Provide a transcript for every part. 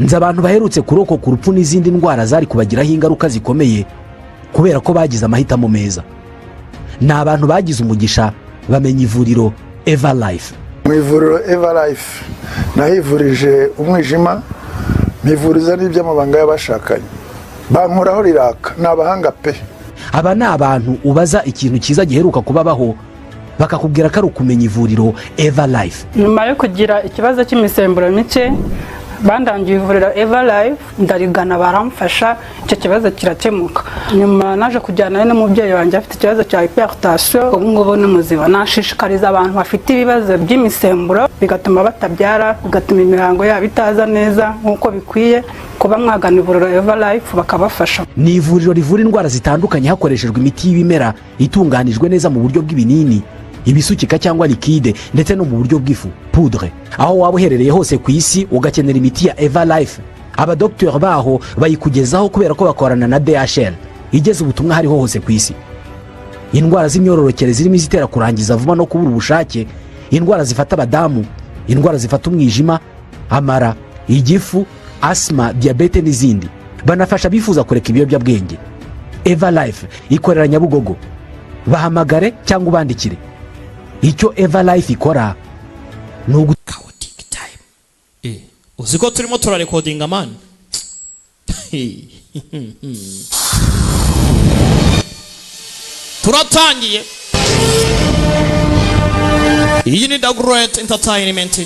Nzi abantu baherutse kurokoka urupfu n'izindi ndwara zari kubagiraho ingaruka zikomeye kubera ko bagize amahitamo meza. Ni abantu bagize umugisha bamenya ivuriro Eva Life. Mu ivuriro Eva Life nahivurije umwijima, mpivuriza n'iby'amabanga y'abashakanye, bankoraho riraka, ni abahanga pe. Aba ni abantu ubaza ikintu cyiza giheruka kubabaho, bakakubwira ko ari ukumenya ivuriro Eva Life. Nyuma yo kugira ikibazo cy'imisemburo mike, bandangiye ivuriro Eva Life, ndarigana, baramfasha, icyo kibazo kirakemuka. Nyuma naje kujyana n'umubyeyi wanjye afite ikibazo cya hypertension, ubu ngubu ni muzima. Nashishikariza abantu bafite ibibazo by'imisemburo bigatuma batabyara, bigatuma imihango yabo itaza neza nk'uko bikwiye, kuba mwagana ivuriro Eva Life bakabafasha. Ni ivuriro rivura indwara zitandukanye hakoreshejwe imiti y'ibimera itunganijwe neza mu buryo bw'ibinini, ibisukika cyangwa liquide, ndetse no mu buryo bw'ifu, poudre. Aho waba uherereye hose ku isi ugakenera imiti ya Eva Life, abadogiteri baho bayikugezaho kubera ko bakorana na DHL igeza ubutumwa hariho hose ku isi. Indwara z'imyororokere zirimo izitera kurangiza vuba no kubura ubushake, indwara zifata abadamu, indwara zifata umwijima, amara, igifu, asima, diyabete n'izindi. Banafasha abifuza kureka ibiyobyabwenge. Eva Life ikorera Nyabugogo. Bahamagare cyangwa ubandikire. Icyo Eva Life ikora ni ugu Chaotic time. Uzi ko turimo turarekodinga, man? Turatangiye. Iyi ni The Great Entertainment.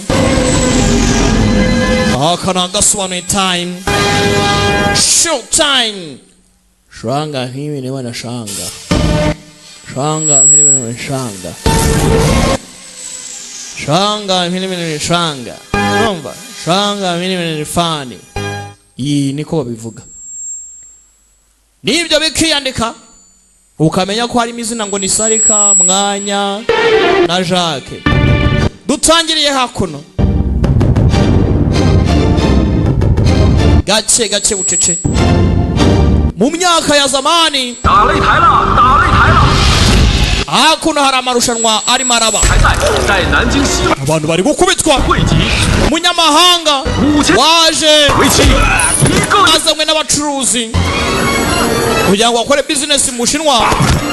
Aka ni agasobanuye time, show time. Shanga nk'ibi bana, shanga shanga nk'ibi, shanga shanga nk'ibi, shanga, urumva, shanga nk'ibi fani. Iyi niko babivuga, n'ibyo bikiyandika, ukamenya ko harimo izina ngo ni Sarika Mwanya na Jacques. Dutangiriye hakuno gake gake, bucece, mu myaka ya zamani. Hakuno hari amarushanwa arimo araba, abantu bari gukubitwa. Umunyamahanga waje azanywe n'abacuruzi kugira ngo akore bizinesi mu Bushinwa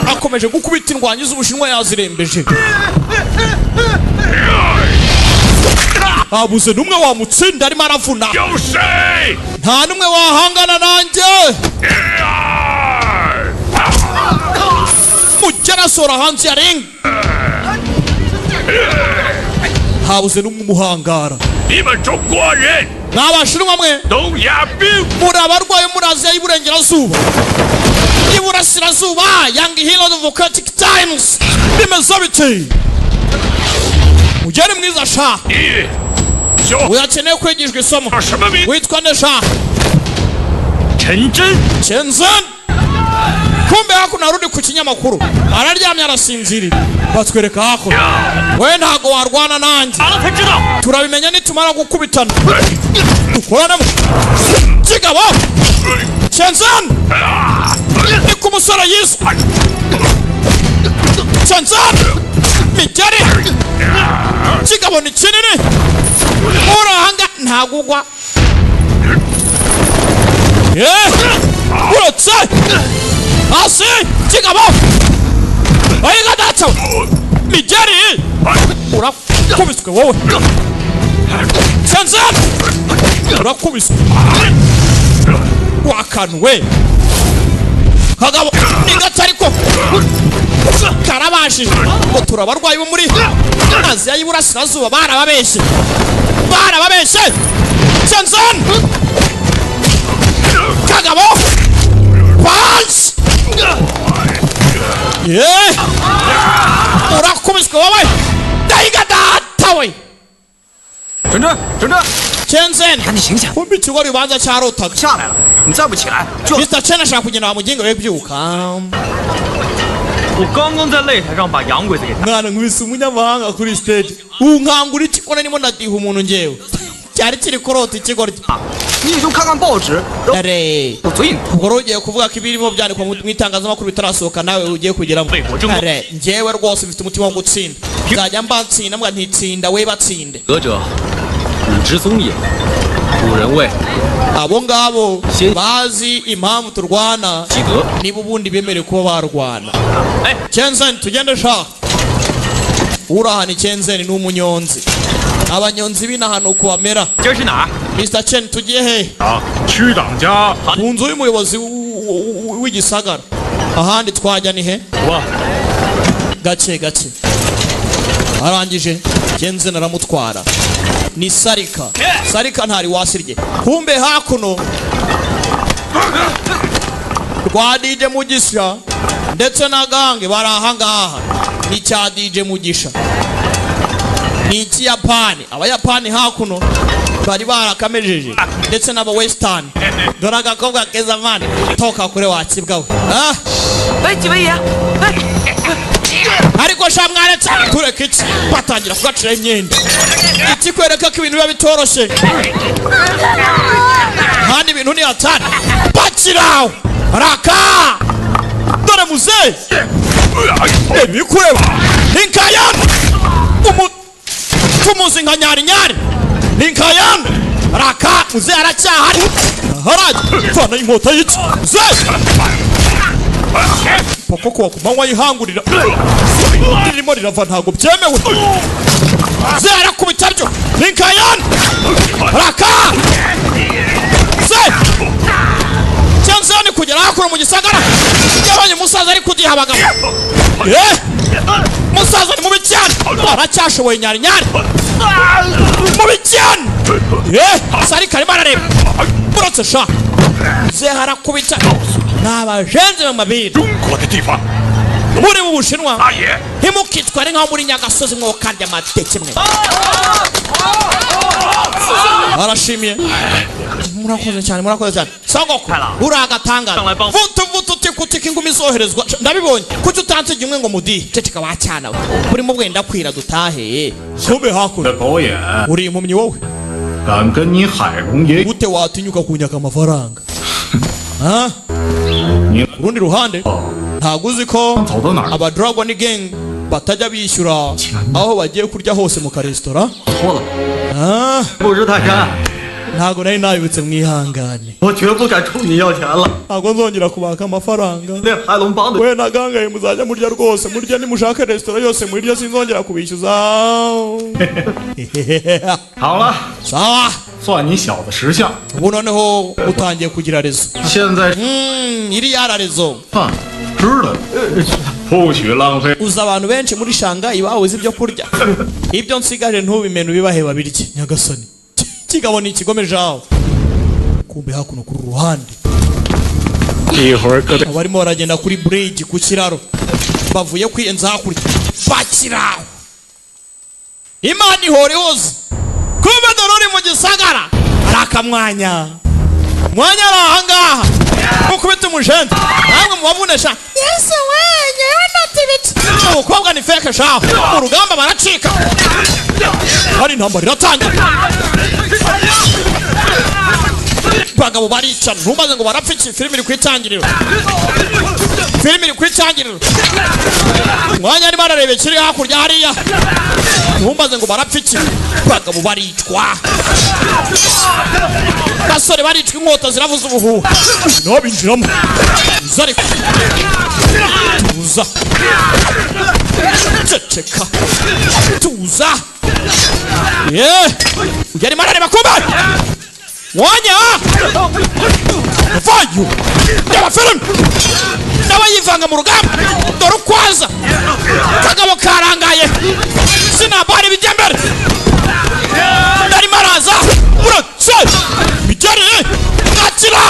akomeje gukubita indwanyi z'Ubushinwa, yazirembeje, habuze n'umwe wamutsinda. Arimo aravuna, nta n'umwe wahangana nanjye. Mugera asohora hanze ya ring, habuze n'umwe umuhangara. 你们中国人 Mwabashinwa mwe, 东亚病 muri abarwayi muri Aziya y'Iburengerazuba, y'Iburasirazuba. Young Heroes of Chaotic Times, bimeze biti? Mugeri mwiza sha. 你叫 Uyakeneye kwigishwa isomo. 什么名？ Witwa nde sha? 陈真。 Shenzhen. Kumbe hakuno hari uri ku kinyamakuru, araryamye, arasinziriye. Batwereka hakuno: we ntago warwana nanjye. 打了才知道。 Turabimenya nitumara gukubitana, dukoranamo kigabo. Shenzhen ni ku musore yiswe Shenzhen. Migeri kigabo ni kinini, urahanga ntagugwa. Uretse hasi kigabo, ayiga data, migeri urakubiswe wowe. Shenzhen urakubiswe wakanwe. Kagabo ni gato ariko karabashije. Ngo turabarwayi bo muri Aziya y'Iburasirazuba, barababeshye, barababeshye. Shenzhen kagabo pansi ye, urakubiswe wowe, ndayiga data we. 陈真，陈真， Shenzhen. 赶紧醒醒！ Kumbe ikigo ribanza cyarotaga. 下来了，你再不起来就 Mr. Chen ashaka kugenda, wamuginga we, byuka. 我刚刚在擂台上把洋鬼子给打。 Mwana, nkubise umunyamahanga kuri stage, unkangura iki? Ko narimo ndadiha umuntu ngewe, cyari kiri kurota ikigoryi. 你也就看看报纸，然 Are 后嘴瘾。 Ubwo rero ugiye kuvuga ko ibirimo byandikwa mu itangazamakuru bitarasohoka, nawe ugiye kugeramo. Are njyewe rwose mfite umutima wo gutsinda, nzajya mbatsinda mbwa ntitsinda we, batsinde. 得者武之宗也，五人卫 Abo ngabo bazi impamvu turwana, niba ubundi bemerewe kuba barwana. Kenzeni, tugende sha. Urahana Kenzeni ni umunyonzi, abanyonzi b'inaha uko bamera. 今儿去哪儿？ Mr Chen, tugiye he? 啊，区长家。 Ku nzu y'umuyobozi w'igisagara. Ahandi twajya ni he? 哇， Gake gake arangije, Kenzeni aramutwara. Ni Sarika. Sarika ntari wasirye. Kumbe hakuno rwa DJ Mugisha ndetse na gange bari ahangaha. Ni cya DJ Mugisha, ni ikiyapani. Abayapani hakuno bari barakamejeje ndetse n'aba western. Dore agakobwa keza mani, toka kure wakibwa we. Ah! 喂，几位爷，哎， Ariko sha mwaretse kureka iki? Batangira kugaciraho imyenda, ikikwereka ko ibintu biba bitoroshye kandi ibintu ni hatari. Bakiraho raka, dore muzehe ibikureba inkayana tumuzi nka nyari nyari ni inkayana raka. Muzehe aracyahari, harajya vana inkota y'iki muzehe poko kuwa ku manywa yihangurira ririmo rirava, ntabwo byemewe. Muzehe arakubita byo ni inkayana raka. Muzehe Johnson kugera hakuno mu gisagara yabonye umusaza ari kudiha abagabo. Eh! Musaza ni mubi cyane, aracyashoboye nyari nyari, mubi cyane. Eh! Sari karimo arareba buretse sha. Muzehe arakubita, ni abajenzi mu mabiri. 中国的地方， Muri mu Bushinwa 大爷， ntimukitware nk'aho muri Nyagasozi mwokarya amateke mwe. Arashimiye, murakoze cyane, murakoze cyane. Sogoko uri agatangaza. Vutu vutu tikutika ingumi zoherezwa. Ndabibonye, kuki utansiga imwe ngo mudihe? Ceceka wacyana we, burimo bwenda kwira dutahe. Kumbe hakuno 的狗眼 uri impumyi wowe. 敢跟你海龙爷， Gute watinyuka kunyaka amafaranga? Ha? 你 Ku rundi ruhande ntabwo uzi ko 走到哪儿 aba Dragon Gang batajya bishyura aho bagiye kurya hose mu karesitora? 错了， Ah, 不识泰山， ntabwo nari nabibutse, mwihangane. 我绝不敢冲你要钱了。 Ntabwo nzongera kubaka amafaranga. 那海龙帮的 We na gangaye muzajya murya rwose, murya nimushake resitora yose murya, sinzongera kubishyuza. 好了， Sawa. 算你小子识相。 Ubu noneho utangiye kugira réseau. 现在 Iriya réseau. 饭知道，不许浪费。 Uzi abantu benshi muri Shangayi babuze ibyo kurya, ibyo nsigaje ntubimene, ubibahe babirye. Nyagasani, kigabo ni ikigome jawo. Kumbe hakuno kuri ruhande 一会儿可得 abarimo baragenda kuri bridge, ku kiraro, bavuye kwiyenza hakurya bakiraho. Imana ihora ihoze. Kumbe dore uri mu gisagara hari akamwanya mwanya ari ahangaha mukubita umujente namwe mubavunesha. Yesu we, nyewe natibitse umukobwa ni feke shaho. Mu rugamba baracika, hari intambara iratangira, bagabo baricana, ntumaze ngo barapfa iki? Filime iri ku itangiriro, filime iri ku itangiriro. Umwanya arimo arareba ikiri hakurya hariya, ntumbaze ngo barapfa iki? Bagabo baricwa, basore baricwa, inkota ziravuza ubuhuha. Nawe binjiramo tuza, ariko tuza, ceceka, tuza. Ye uyu arimo arareba kumbe mwanya vayo reba filime, nawe yivanga mu rugamba. Dore uko aza, kagabo karangaye, sinabari bijya mbere. Arimo araza uretse bigeri akira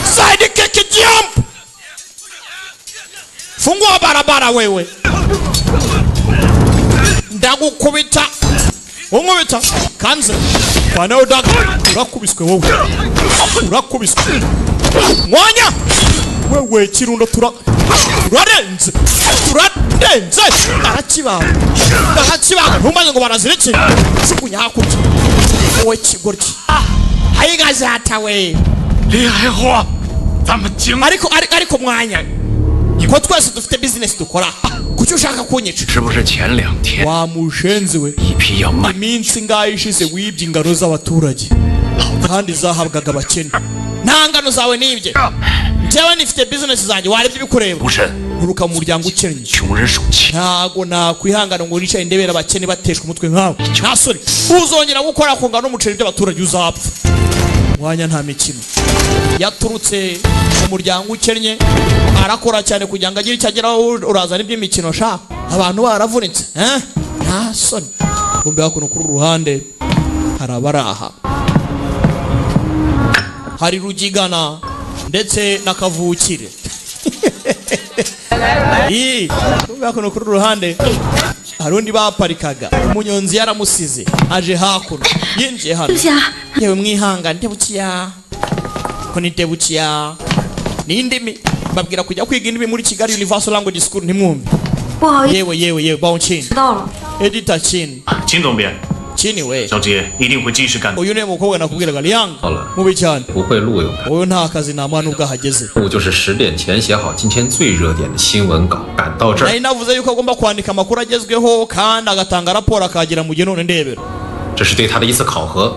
side kick jump. Fungua barabara wewe, ndagukubita unkubita kanze kwaneho daga. Urakubiswe wowe, urakubiswe mwanya wewe. Kirundo tura turarenze, turarenze. Arakibaga, arakibaga, ntumaze ngo barazira iki? Jugunya hakurya wowe kigoryi, hayigazata we. 李海虎，咱们经 Ariko ariko mwanya, ko twese dufite business dukora, kuki ushaka kunyica? 是不是前两天 Wa mushenzi we, 一批要卖 iminsi ingahe ishize wibye ingano z'abaturage? 老 Kandi zahabwaga abakene. Nta ngano zawe nibye, njyewe nifite bizinesi zanjye, warebye ibikureba. 出身， Nturuka mu muryango ukennye. 穷人受气。 Ntago nakwihangana ngo nicaye ndebera abakene bateshwa umutwe nkawe. Nta soni, uzongera gukora ku ngano n'umuceri by'abaturage uzapfa. Mwanya nta mikino. Yaturutse mu muryango ukennye, arakora cyane kugira ngo agire icyo ageraho. Urazana iby'imikino sha, abantu baravunitse, eh? Nta soni. Kumbe hakuno kuri uru ruhande hari abari aha, hari Rugigana ndetse na Kavukire. Ii, kumbe hakuno kuri uru ruhande hari undi baparikaga, umunyonzi yaramusize aje hakuno, yinjiye hano. Yewe, mwihangane, 对不起啊, ko ni 对不起啊 ni indimi. Babwira kujya kwiga indimi muri Kigali Universal Language School, ntimwumve. 不好意思， Yewe yewe yewe, 抱歉。 迟到了。 Editor Chin. 秦总编， Chin we. 小姐一定会及时赶。 Uyu niwe mukobwa nakubwiraga, Liang. 好了， Mubi cyane. 不会录用他。 Uyu nta kazi namuha nubwo ahageze. 任务就是10点前写好今天最热点的新闻稿，赶到这儿 Nari navuze yuko agomba kwandika amakuru agezweho kandi agatanga raporo akagera mu gihe, none ndebera. 这是对他的一次考核。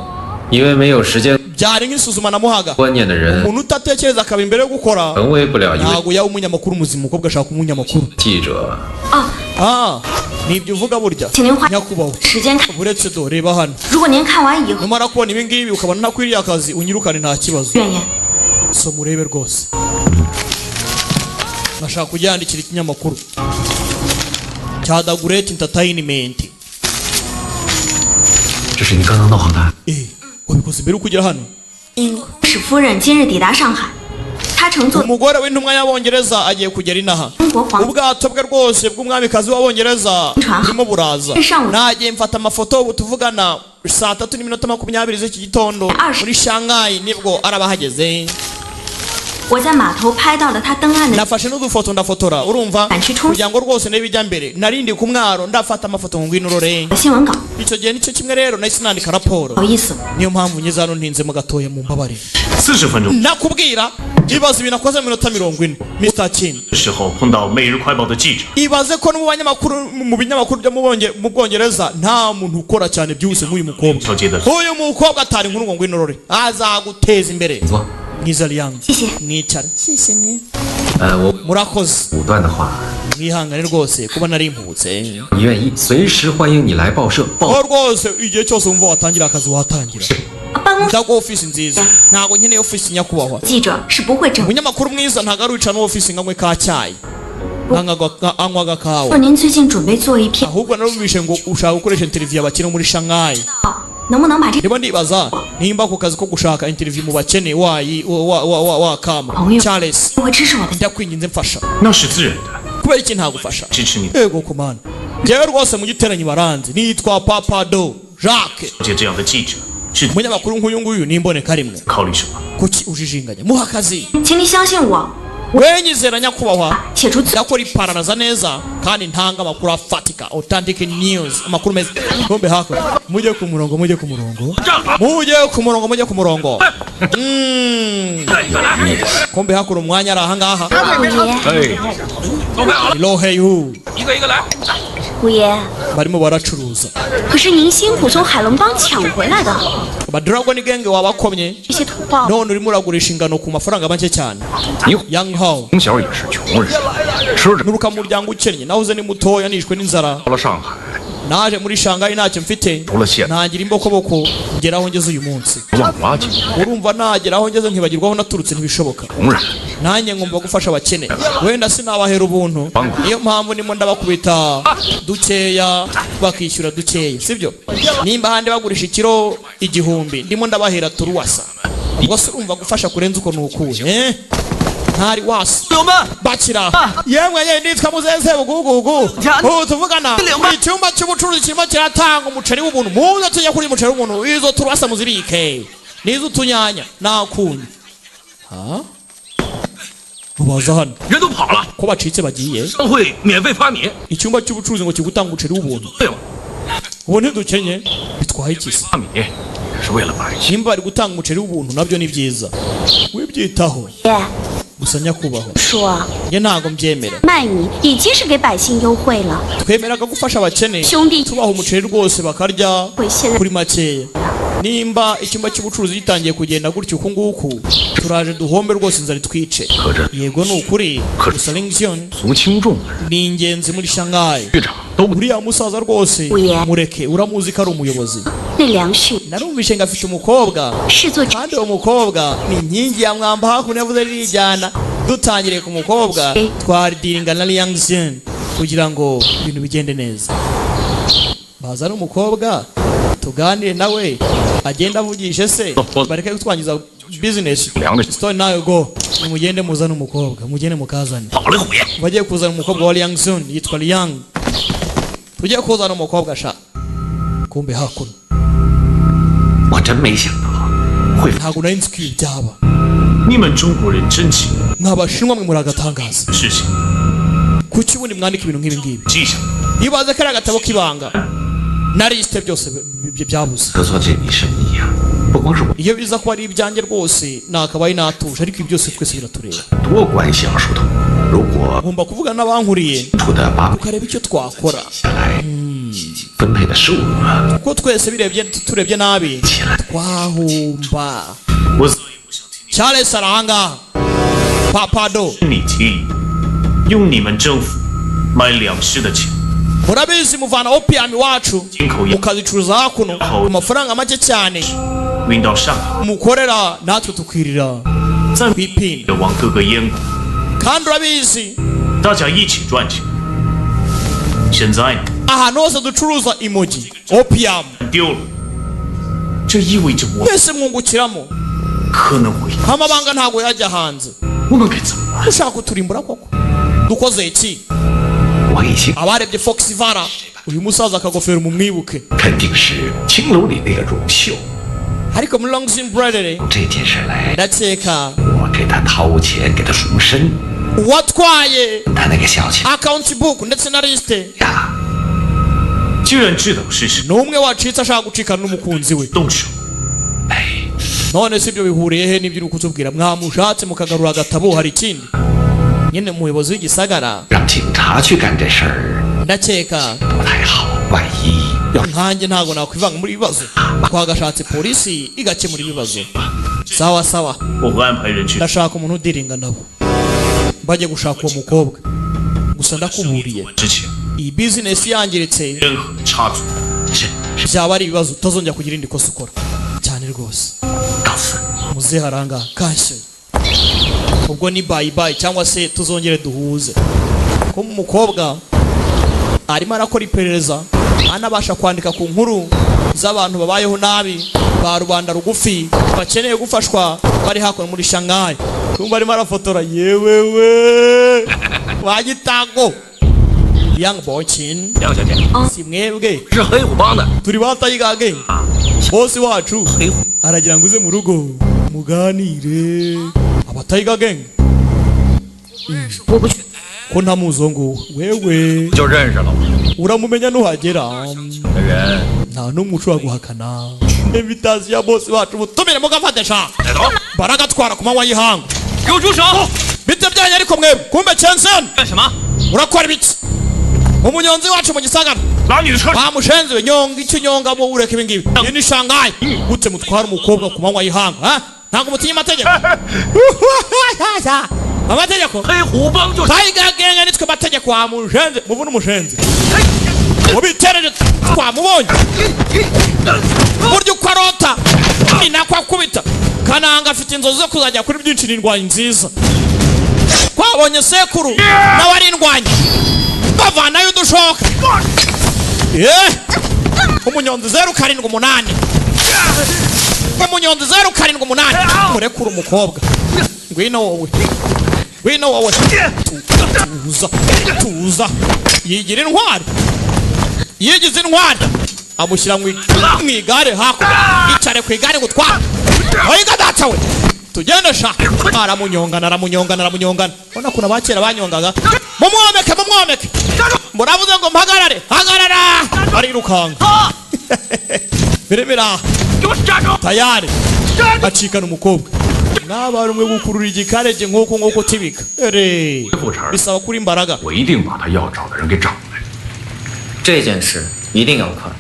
因为没有时间 Byari nk'isuzuma namuhaga. 观念的人， Umuntu utatekereza akaba imbere yo gukora 成为不了一位 ntabwo yaba umunyamakuru muzima. Umukobwa ashaka umunyamakuru. 记者。 Ah, nibyo uvuga burya. 请您花 Nyakubahwa, 时间看。 uretse do reba hano. 如果您看完以后 Numara kubona ibi ngibi ukabona ntakwiriye akazi, unyirukane, nta kibazo. 怨言， Soma urebe rwose. Nashaka kujyandikira ikinyamakuru cya The Great Entertainment. 这是你刚刚弄好的。 Eh, wabikoze mbere yuko ugera hano? 史夫人今日抵达上海，她乘坐 Umugore w'intumwa y'Abongereza agiye kugera inaha. 中国皇 Ubwato bwe rwose bw'umwamikazi w'Abongereza burimo buraza. Nagiye mfata amafoto. Ubu tuvugana saa 3:20 z'iki gitondo muri Shanghai nibwo arabahageze. 我在码头拍到了她登岸的 Nafashe n'udufoto ndafotora, urumva, kugira ngo rwose n'ibijya mbere. Narindi ku mwaro ndafata amafoto ngo ngwino urore. 新闻稿。 Icyo gihe nicyo kimwe rero nahise nandika raporo. 不好意思， Niyo mpamvu ngeze hano ntinzemo gatoya, mu mbabare. 40分钟 Nakubwira, ibaze ibintu akoze mu minota 40, Mr Chin. 的时候碰到《每日快报》的记者， Ibaze ko no mu banyamakuru, mu binyamakuru byo mu Bwongereza nta muntu ukora cyane byihuse nk'uyu mukobwa. 小姐的 Uyu mukobwa atari inkuru ngo ngwino urore, azaguteza imbere. Mwiza Liang, mwicare. 我 Murakoze. 武断的话， Mwihangane rwose kuba nari impubutse. 你愿意，随时欢迎你来报社报。 Aho rwose igihe cyose wumva watangira akazi watangira. Ndaguha ofisi nziza. Ntabwo nkeneye ofisi, nyakubahwa. 记者是不会整。 Umunyamakuru mwiza ntabwo ari wicara no ofisi ngo anywe ka cyayi, anywa agakawa. 说您最近准备做一篇， Ahubwo narumvishe ngo ushaka gukoresha interview abakene muri Shanghai. 能不能把这 Ndimo ndibaza nimba ako kazi ko gushaka interview mu bakene wayi wa wa wa wa kama. Charles, 会支持我的？ ndakwinginze mfasha. 那是自然的， Kubera iki ntagufasha? 支持你。 Ego komana, njyewe rwose mu giteranyi baranzi, nitwa Papa Do Jacques. 小姐这样的记者是 Umunyamakuru nk'uyu nguyu ni imboneka rimwe. 考虑什么？ Kuki ujijinganya? Muha akazi. 请您相信我， Wenyizera nyakubahwa, 写出最 ndakora ipararaza neza kandi ntanga amakuru afatika, authentic news, amakuru meza. Kumbe hakurya, mujye ku murongo, mujye ku murongo, mujye ku murongo, mujye ku murongo. Kumbe hakuno umwanya ari ahangaha. 哎， Loheyu. 一个一个来。 五爷， Barimo baracuruza. 可是您辛苦从海龙帮抢回来的 Ba Dragon Gang wabakomye, 这些土豹， none urimo uragurisha ingano ku mafaranga make cyane. 你 Yang Hao, 从小也是穷人，吃着 nuruka mu muryango ukennye, nahoze ni mutoya nishwe n'inzara. 到了上海， Naje muri Shanghai ntacyo mfite, 除了现 ntangira imbokoboko ngera aho ngeze uyu munsi. 忘垃圾， Urumva nagera aho ngeze nkibagirwa aho naturutse? Ntibishoboka. 穷人 Nanjye ngomba gufasha abakene, wenda sinabahera ubuntu, niyo mpamvu ndimo ndabakubita dukeya bakishyura dukeya, sibyo? Nimba ahandi bagurisha ikiro 1000, ndimo ndabahera turuwasa. Ubwo se urumva gufasha kurenza uko ni ukuhe, eh? Ntari wasi bakira. Yemwe ye, nitwa Muzeze Bugugugu. Ubu tuvugana icyumba cy'ubucuruzi kirimo kiratanga umuceri w'ubuntu. Muze tujya kuri umuceri w'ubuntu, izo turuwasa muzibike n'izo utunyanya nakunye. Ha, baza hano. 人都跑了， Ko bacitse bagiye? 商会免费发米。 Icyumba cy'ubucuruzi ngo kigutanga umuceri w'ubuntu. 对吗？ Ubu ntidukenye, bitwaye iki se? 发米也是为了百姓。 Nimba bari gutanga umuceri w'ubuntu nabyo ni byiza, wibyitaho. 爷 Gusa nyakubahwa, 说 njye ntabwo mbyemera. 卖米已经是给百姓优惠了， Twemeraga gufasha abakene 兄弟 tubaha umuceri rwose bakarya 会现在 kuri makeya. Nimba icyumba cy'ubucuruzi gitangiye kugenda gutyo uku nguku, turaje duhombe rwose, inzara itwice. Yego, ni ukuri, gusa Lingxion 足轻重的人， ni ingenzi muri Shanghai. 局长都不 Uriya musaza rwose mureke, uramuzi ko ari umuyobozi. 那梁旭 Narumvishe ngo afite umukobwa, 是做 kandi uwo mukobwa ni inkingi ya mwamba. Hakuno yavuze ririjyana, dutangiriye ku mukobwa twadiringa na Liangxian kugira ngo ibintu bigende neza. Bazane umukobwa tuganire nawe, agenda avugishe se, bareke kutwangiza business. Stone nawe go, nimugende muzane umukobwa, mugende mukazane. 好嘞，虎爷。 Bagiye kuzana umukobwa wa Liangxian, yitwa Liang. Tugiye kuzana umukobwa sha. Kumbe hakuno 我真没想到会 ntabwo nari nzi ko ibi byaba. 你们中国人真奇， Mwabashinwa mwe muragatangaza. 事情 Kuki ubundi mwandika ibintu nk'ibi ngibi? 记下。 Ibaze kariya gatabo k'ibanga na lisite byose byabuze. 合作这笔生意呀、不光是我， Iyo biza kuba ari ibyanjye rwose nakabaye natuje, ariko ibi byose twese biratureba. 多关系要疏通。如果 Ngomba kuvugana n'abankuriye 处的把 tukareba icyo twakora, 下来分配的数额， kuko twese birebye, turebye nabi twahomba. 我 Charles arahanga papado. 你提议，用你们政府买粮食的钱， Murabizi muvana opium iwacu mukazicuruza hakuno ku mafaranga make cyane, 运到上海， mukorera natwe tukirira 再 ku ipini. 往各个烟股， Kandi urabizi 大家一起赚钱。现在呢， ahantu hose ducuruza imogi opium 丢了，这意味着我 mwese mwungukiramo. 可能会， Amabanga ntabwo yajya hanze. 我们该怎么办？ Ushaka kuturimbura koko, dukoze iki? 我已经 Abarebye Fox Vara, uyu musaza akagofero mumwibuke. 肯定是青楼里那个荣秀 Ariko muri Longsin Brother 这件事来， ndakeka 我给他掏钱，给他赎身， uwatwaye 他那个小钱 account book ndetse na liste 呀， 既然知道事实， ni umwe wacitse ashaka gucikana n'umukunzi we. 动手。 None si ibyo bihuriye he n'ibyo uri kutubwira? Mwamushatse mukagarura agatabo, hari ikindi nyine umuyobozi w'igisagara. 让警察去干这事儿 Ndakeka 不太好，万一要 nkanjye ntabwo nakwivanga muri ibibazo, twagashatse polisi igakemura ibibazo. Sawa sawa. 我会安排人去。 Ndashaka umuntu udiringa nabo, bajye gushaka uwo mukobwa. Gusa ndakuburiye, 之前 iyi bizinesi yangiritse 任何的差错，是 byaba ari ibibazo, utazongera kugira irindi kosa ukora cyane rwose. 告辞。 Muzehe aranga kashye, ubwo ni bye bye cyangwa se tuzongere duhuze, ko umukobwa arimo arakora iperereza, anabasha kwandika ku nkuru z'abantu babayeho nabi, ba rubanda rugufi bakeneye gufashwa bari hakuno muri Shanghai. Kumva arimo arafotora yewewe wagitango Yang Bochin. 梁小姐， Si mwebwe 是黑虎帮的， turi ba Tiger Gang, bosi wacu aragira ngo uze mu rugo muganire. Aba Tiger Gang. 我不去。 Ko ntamuzi uwo nguwo wewe? 就认识了吗？ Uramumenya nuhagera. 那人 Nta n'umwe ushobora guhakana invitation ya bosi wacu, ubutumire mugafate sha. Baragatwara ku manywa y'ihangu. 给我住手！ Bite byanyu ariko mwebwe? Kumbe Chensen. 干什么？ Urakora ibiki umunyonzi wacu mu gisagara? 拉你的车， Bamushenzi we, nyonga icyo unyongamo, ureka ibi ngibi. Iyi ni Shanghai, gute mutwara umukobwa ku manywa y'ihangu ha? Ntabwo mutinya amategeko, amategeko? 黑虎帮就是 Tiger Gang nitwe mategeko. Wa mushenzi, muvune umushenzi mubitereje, twamubonye. Burya uko arota ni nako akubita. Kananga afite inzozi zo kuzajya kuri byinshi, ni indwanyi nziza. Twabonye sekuru nawe ari indwanyi, bavanayo udushoka. Ye umunyonzi 078, umunyonzi 078, murekure umukobwa. Ngwino wowe, ngwino wowe. Tuza, tuza. Yigira intwari, yigize intwari, amushyira mu igare hakurya. Icare ku igare ngo utware. Oyiga data we, tugende sha. Aramunyongana, aramunyongana, aramunyongana. Ubona ukuntu abakera banyongaga. Mumwomeke, mumwomeke. Muravuze ngo mpagarare, hagarara. Arirukanka biremera tayari, acikana umukobwa. Mwabari umwe gukurura igikarege nk'uko nk'uko tibika ere 复查， bisaba kuri imbaraga. 我一定把他要找的人给找来。 这件事一定要快。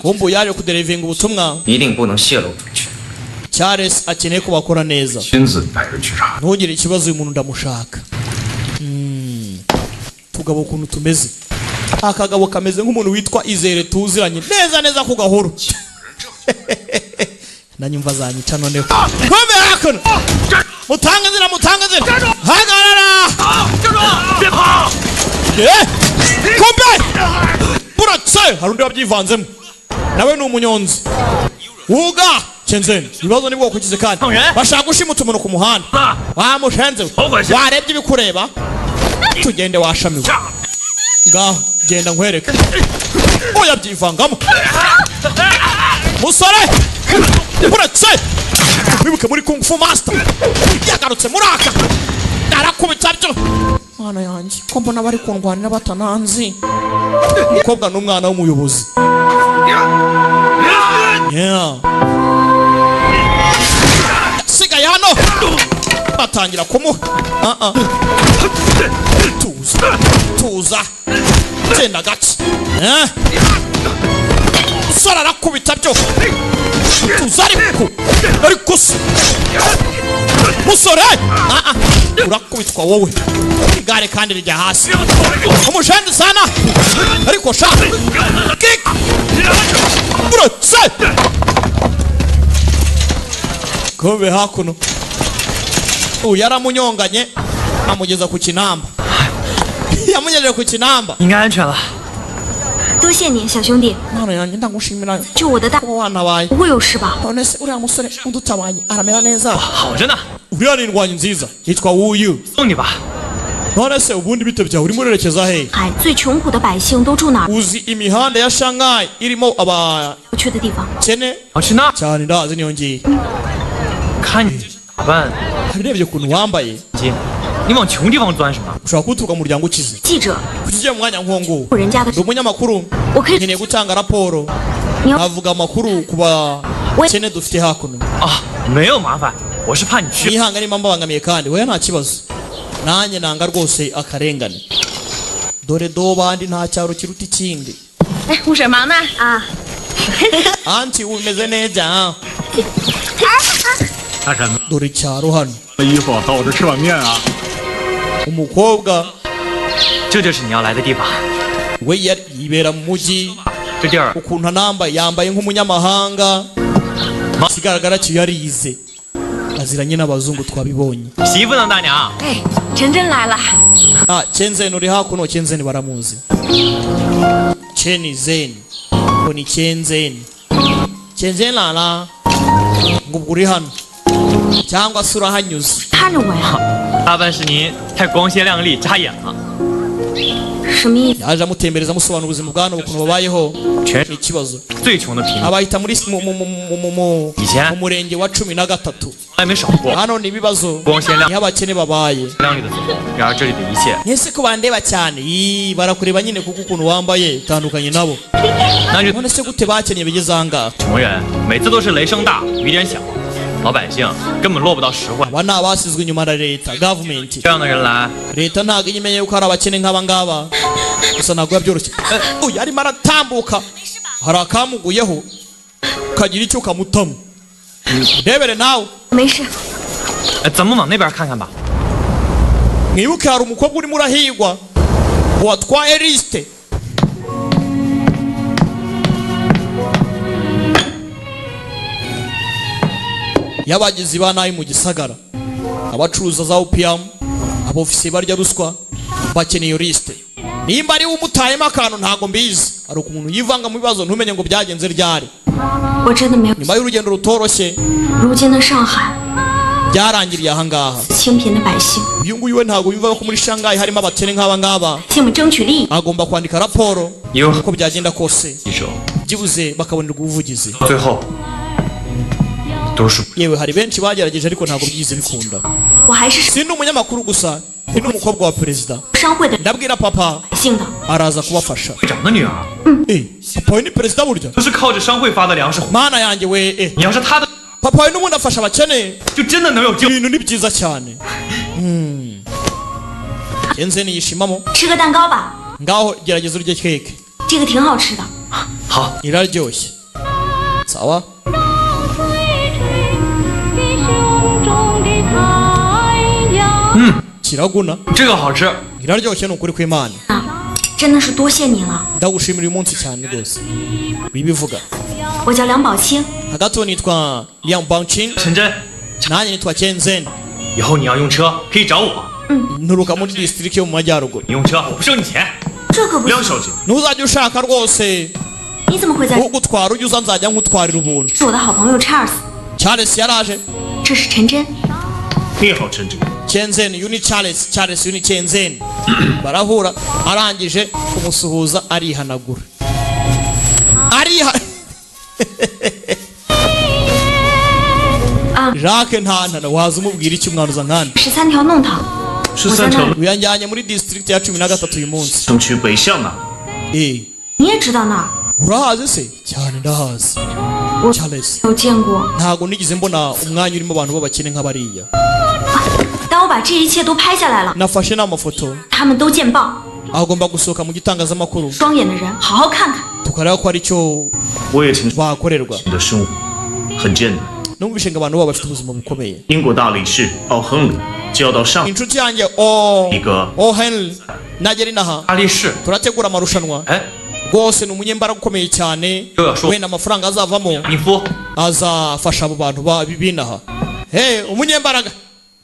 Kumbu yaje kuderivinga ubutumwa. 一定不能泄露出去。 Charles akeneye ko bakora neza. 亲自带人去查。 Ntugire ikibazo, uyu muntu ndamushaka. Tugabo ukuntu tumeze, akagabo kameze nk'umuntu witwa Izere, tuziranye neza neza ku gahoro. Nanyumva azanyica. Noneho kumbe hakuno, mutange inzira, mutange inzira, hagarara! 别跑！ Eh! Kumbe buratse hari undi wabyivanzemo, nawe ni umunyonzi wuga Shenzhen. Ibibazo ni bwoko kize kandi bashaka gushimuta umuntu ku muhanda. Wamushenze we, warebye ibikureba, tugende washamiwe. Ngaho genda nkwereke. Oya, byivangamo musore buratse. Wibuke muri Kung Fu Master yagarutse muri aka, arakubita byo. Mwana yanjye, ko mbona bari kundwanira batananzi? Umukobwa n'umwana w'umuyobozi, yeah. Sigaye hano batangira kumuha. Ah, ah. Tuza, tuza, genda gake, eh? Umusore arakubita byo. Tuza, ariko se musore, ah, ah. Urakubitwa wowe. Igare kandi rijya hasi. Umushenzi sana, ariko sha kick buretse. Kumbe hakuno uyu yaramunyonganye, amugeza ku kinamba, yamugejeje ku kinamba. 应该安全了。 多谢你，小兄弟， Mwana yanjye, ndagushimira 救我的大 kuba wantabaye. 不会有事吧？ None se uriya musore udutabaye aramera neza? 好着呢， Uriya ni indwanyi nziza yitwa Wuyu. 送你吧。 None se ubundi bite byawe, urimo urerekeza he? 海最穷苦的百姓都住哪儿？ Uzi imihanda ya Shanghai irimo abakene 去的地方。 我去那 cyane, ndazi niyo ngiye. 看你这身打扮， Urebye ukuntu wambaye, 姐，你往穷地方钻什么？ ushobora kuturuka mu muryango ukize. 记者， Kuki ugiye mu mwanya nk'uwo nguwo? 人家的 Ndi umunyamakuru, 我可以 nkeneye gutanga raporo, nkavuga amakuru ku bakene dufite hakuno. 啊，没有麻烦，我是怕你去。 Nihanga nimba mbabangamiye kandi, weya nta kibazo, nanjye nanga rwose akarengane. Dore do bandi, nta cyaro kiruta ikindi. 哎，吴婶忙呢啊。 Anti, umeze neza? 大婶子， Dore icyaro hano. 衣服到我这吃碗面啊！ Umukobwa 这就是你要来的地方。 we yibera mu mujyi. 这地儿 Ukuntu anambaye, yambaye nk'umunyamahanga. Ikigaragara cyo yarize, aziranye n'abazungu, twabibonye. 媳妇呢，大娘？ 哎，陈真来了。 Ah, Chenzeni uri hakuno. Chenzeni baramuzi, Cheni Zeni, ngo ni Chenzeni, Chenzeni lala, ngo ubwo uri hano cyangwa se urahanyuze? 看着我呀？ 大半是您太光鲜亮丽，扎眼了。 什么意思？ Yaje amutembereza, amusobanura ubuzima bwa hano ukuntu babayeho. 全 Ni ikibazo. 最穷的贫民， Abahita muri mu mu mu mu mu mu Icyenda. mu murenge wa 13. 从来没少过 Hano ni ibibazo, 光鲜亮 niho abakene babaye. 亮丽的走红。然而这里的一切， Ese ko bandeba cyane? Ii, barakureba nyine kuko ukuntu wambaye utandukanye nabo. 那就 None se gute bakennye bigeze ahangaha? 穷人每次都是雷声大雨点小，老百姓根本落不到实惠。 Aba ni abasizwe inyuma na leta, gavumenti. 这样的人来， Leta ntabwo ijya imenya yuko hari abakene nk'aba ngaba. Gusa ntabwo biba byoroshye. Uyu arimo aratambuka, hari akamuguyeho kagira icyo kamutamo. Ndebere nawe. 没事， 哎，咱们往那边看看吧。 Mwibuke hari umukobwa urimo urahigwa watwaye lisite. Y'abagizi ba nabi mu gisagara, abacuruza za opium, abofisiye barya ruswa. Bakeneye iyo lisite. Nimba ari we umutayemo akantu, ntabwo mbizi. Hari ukuntu yivanga mu bibazo, ntumenye ngo byagenze ryari. 我真的没有。 Nyuma y'urugendo rutoroshye, 如今的上海， byarangiriye ahangaha. 清贫的百姓， Uyu nguyu we ntabwo yumvaga ko muri Shanghai harimo abakene nk'aba ngaba. 替我们争取利益。 Agomba kwandika raporo 有 uko byagenda kose, 记者， byibuze bakabonerwa ubuvugizi. 最后都是 Yewe, hari benshi bagerageje ariko ntabwo byize bikunda. 我还是 Si ndi umunyamakuru gusa, ndi n'umukobwa wa perezida. 商会的 Ndabwira papa, 百姓的。 araza kubafasha. 会长的女儿， Eh, papa we ni perezida burya. 都是靠着商会发的粮食活。 Mana yanjye we, eh. 你要是他的， Papa we n'ubundi afasha abakene. 就真的能有救。 Ibintu ni byiza cyane. Kenzeni yishimamo. 吃个蛋糕吧， Ngaho gerageza urye keke. 这个挺好吃的。好， Iraryoshye, sawa. 嗯， Kiraguna. 这个好吃。 Iraryoshye ni ukuri kw'Imana. 真的是多谢你了。 Ndagushimira uyu munsi cyane rwose wibivuga. 我叫梁宝清， Hagati uwo nitwa Liang Bangqing. 陈真， Nanjye nitwa Kenzen. 以后你要用车可以找我。 Nturuka muri district yo mu majyaruguru. 你用车我不收你钱。 这可不 梁 行。 小姐， Ntuzajya ushaka rwose 你怎么会在？ ugutwara, ujya uza nzajya nkutwarira ubuntu. 是我的好朋友查尔斯， Charles yaraje. 这是陈真。 你好，陈真。 Kenzen uyu ni Charles, Charles uyu ni Kenzen. Barahura, arangije kumusuhuza arihanagura, ariha. Jacques ntantana waza umubwira iki umwana uza nkande. 13条弄堂， 十三条 Uyanjyanye muri district ya 13 uyu munsi. 城区北向南。 Eh, 你也知道那儿？ urahazi se? Cyane, ndahazi. 我 Charles, 有见过。 ntabwo nigeze mbona umwanya urimo abantu b'abakene nk'abariya. 当我把这一切都拍下来了， Nafashe n'amafoto, 他们都见报， agomba gusohoka mu gitangazamakuru, 双眼的人好好看看。 tukareba ko ari cyo 我也听说 bakorerwa. 你的生活很艰难。 Numvise ngo abantu babo bafite ubuzima bukomeye. 英国大理士奥亨利就要到上 Inshuti yanjye o 一个 o Henry nagera inaha, 大力士， turategura amarushanwa. 哎， Rwose ni umunyembaraga ukomeye cyane. Wenda amafaranga azavamo 你夫 azafasha abo bantu b'inaha. Hey, umunyembaraga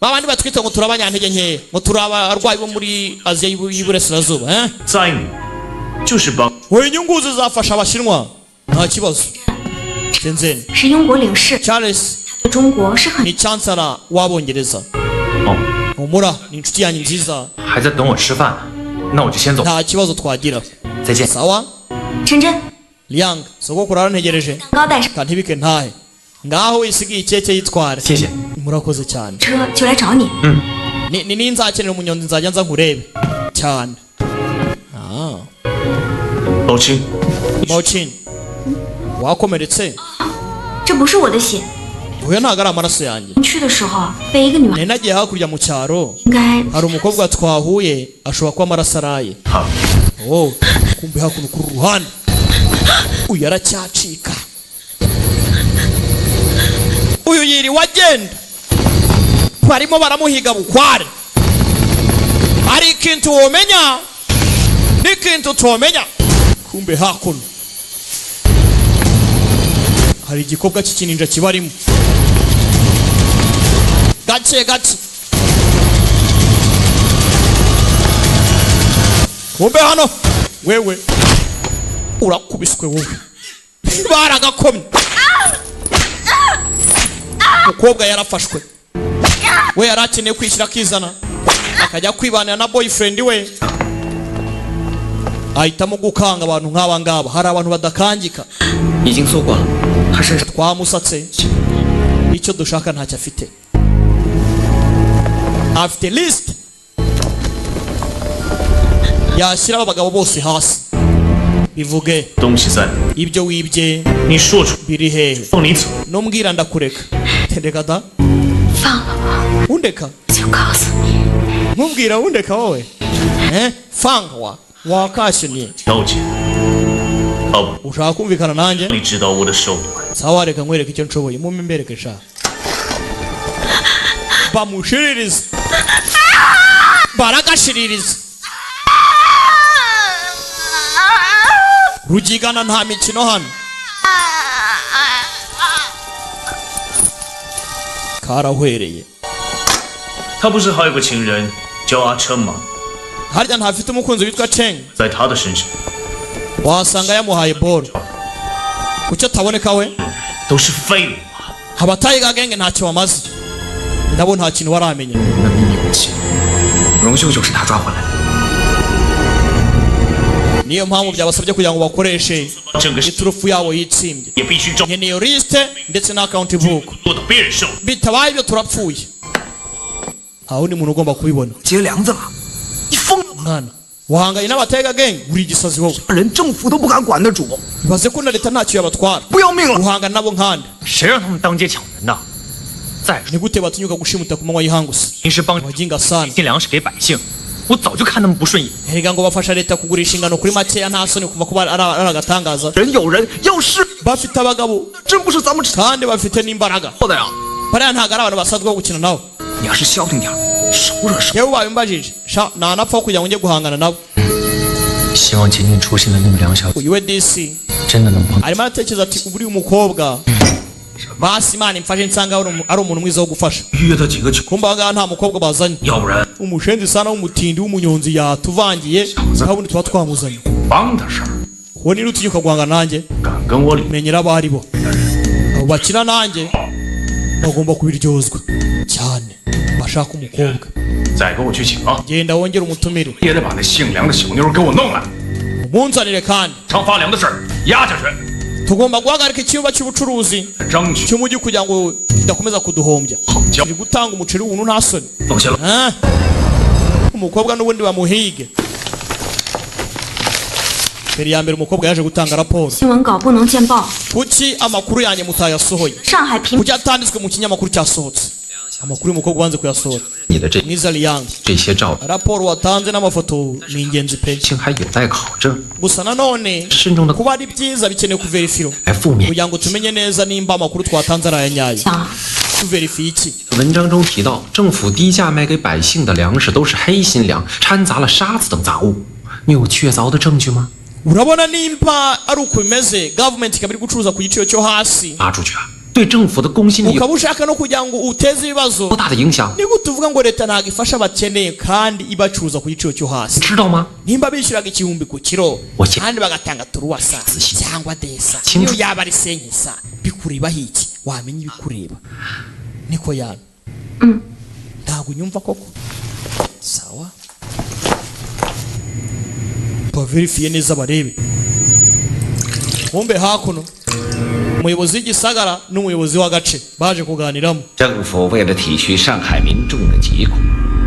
babandi batwita ngo turi abanyantege nkeya, ngo turi abarwayi bo muri Aziya y'Iburasirazuba, eh? 在你，就是帮 We inyungu zizafasha Abashinwa, nta kibazo. Shenzhen 是英国领事， Charles 对中国是很 ni chancellor w'Abongereza. 哦。 Humura, ni inshuti yanjye nziza. 还在等我吃饭，那我就先走， Nta kibazo twagira. 再见。 Sawa. 陈真， Liang, sogokuru arantegereje. 蛋糕带上 Kantibike ntahe. Ngaho wisigiye ikeke yitware. 谢谢。 Murakoze cyane. 车就来找你。 Ni ninzakenera umunyonzi nzajya nza nkurebe cyane. Ah, 老青， Baochin, wakomeretse? 这不是我的血， Oya, ntabwo ari amaraso yanjye. 去的时候被一个女孩 Nari nagiye hakurya mu cyaro, 应该 hari umukobwa twahuye, ashobora kuba amaraso araye. 好， Oh, kumbe hakuno kuri uru ruhande uyu aracyacika, uyu yiriwe agenda, barimo baramuhiga bukware. Hari ikintu womenya n'ikintu utomenya. Kumbe hakuno hari igikobwa cy'ikininja kibarimo gake gake. Kumbe hano wewe urakubiswe, wowe baragakomye. Umukobwa yarafashwe, we yari akeneye kwishyira akizana, akajya kwibanira na boyfriend we, ahitamo gukanga abantu nk'aba ngaba. Hari abantu badakangika. 已经搜过了，他身上 Twamusatse, icyo dushaka ntacyo afite. Afite list yashyiraho abagabo bose hasi, bivuge 东西在， ibyo wibye 你说出， biri hehe. 放你走。 Numbwira ndakureka. Reka da. 放了我， Undeka 就告诉你， nkubwira undeka wowe, eh, fangwa wakashimye. 条件，好不， Ushaka kumvikana nanjye? 你知道我的手段。 Sawa, reka nkwereke icyo nshoboye, mumpe mbereke sha. Bamushiririza, baragashiririza rugigana, nta mikino hano, karahwereye. 他不是还有个情人叫阿琛吗？ Harya ntafite umukunzi witwa Cheng? 在他的身上 Wasanga yamuhaye bolo, kuki ataboneka we? 都是废物。 Abatayiga genge ntacyo bamaze, nabo nta kintu baramenya. 那秘密武器，荣秀就是他抓回来的。 Niyo mpamvu byabasabye kugira ngo bakoreshe 整个 iturufu yabo yitsimbye. 也必须照 Nkeneye iyo lisite ndetse na account book. 落到别人手里。 Bitabaye ibyo turapfuye, nta wundi muntu ugomba kubibona. 结梁子了，你疯了吗？ Mwana wahanganye n'abatega gang, uri igisazi wowe. 人政府都不敢管的主， Ibaze ko na leta ntacyo yabatwara, 不要命了！ uhangana nabo nkande. 谁让他们当街抢人的？再说 Ni gute batinyuka gushimuta ku manywa y'ihangu se? 平时帮 Abajinga sana. 进粮食给百姓，我早就看他们不顺眼。 Erega ngo bafasha leta kugurisha ingano kuri makeya, nta soni kuva kuba ari agatangaza. 人有人要是 Bafite abagabo, 真不是咱们吃 kandi bafite n'imbaraga. 的呀。 Bariya ntabwo ari abantu basanzwe bo gukina nabo. 你要是消停点儿，少惹事。 Yewe, ubaye umbajije sha, ntanapfa kugira ngo njye guhangana nabo. 希望今天出现的那个梁小姐 Uyu we disi 真的能帮。 arimo aratekereza ati uriya umukobwa basi Imana imfashe nsanga ari umuntu mwiza wo gufasha. 约他几个球， Kumba aha ngaha nta mukobwa bazanye. 要不然 Umushenzi sana w'umutindi w'umunyonzi yatuvangiye, nta tuba twamuzanye. 帮他事儿， Uwo niba utinyuka guhangana nanjye, 敢跟我理， menyera abo ari bo, abo bakina nanjye bagomba kubiryozwa cyane. Bashaka umukobwa. 再给我去请啊！ Genda wongere umutumire. 也得把那姓梁的小妞给我弄来， Umunzanire kandi. 常发粮的事儿压下去。 Tugomba guhagarika icyumba cy'ubucuruzi 争取 cy'umujyi kugira ngo kidakomeza kuduhombya. Turi gutanga umuceri w'ubuntu, nta soni. 放心了， Ah. Umukobwa n'ubundi bamuhige. Mbere ya mbere umukobwa yaje gutanga raporo. 新闻稿不能见报。 Kuki amakuru yanjye mutayasohoye? 上海平 Kuki atanditswe mu kinyamakuru cyasohotse? Amakuru y'umukobwa ubanze kuyasohora. 你的这 Mwiza Liang, 这些照 raporo watanze n'amafoto ni ingenzi pe. 片还有待考证， Gusa nanone 慎重的 kuba ari byiza bikeneye kuverifiro 来负面。 kugira ngo tumenye neza nimba amakuru twatanze ari aya nyayo. 想 Tuverifiye iki? 文章中提到，政府低价卖给百姓的粮食都是黑心粮，掺杂了沙子等杂物。你有确凿的证据吗？ Urabona nimba ari uko bimeze, government ikaba iri gucuruza ku giciro cyo hasi, 发出去啊，对政府的公信力有 ukaba ushaka no kugira ngo uteze ibibazo, 多大的影响？ ni gute uvuga ngo leta ntabwo ifasha abakene kandi ibacuruza ku giciro cyo hasi? 知道吗？ Nimba bishyuraga 1000 ku kiro Oke. kandi bagatanga turuwasa cyangwa desa, Kimwe. niyo yaba ari senkisa, bikurebaho iki? Wamenya ibikureba niko yana. Ntabwo unyumva koko? Sawa, baverifiye neza barebe. Kumbe hakuno umuyobozi w'igisagara n'umuyobozi w'agace baje kuganiramo. 政府为了体恤上海民众的疾苦，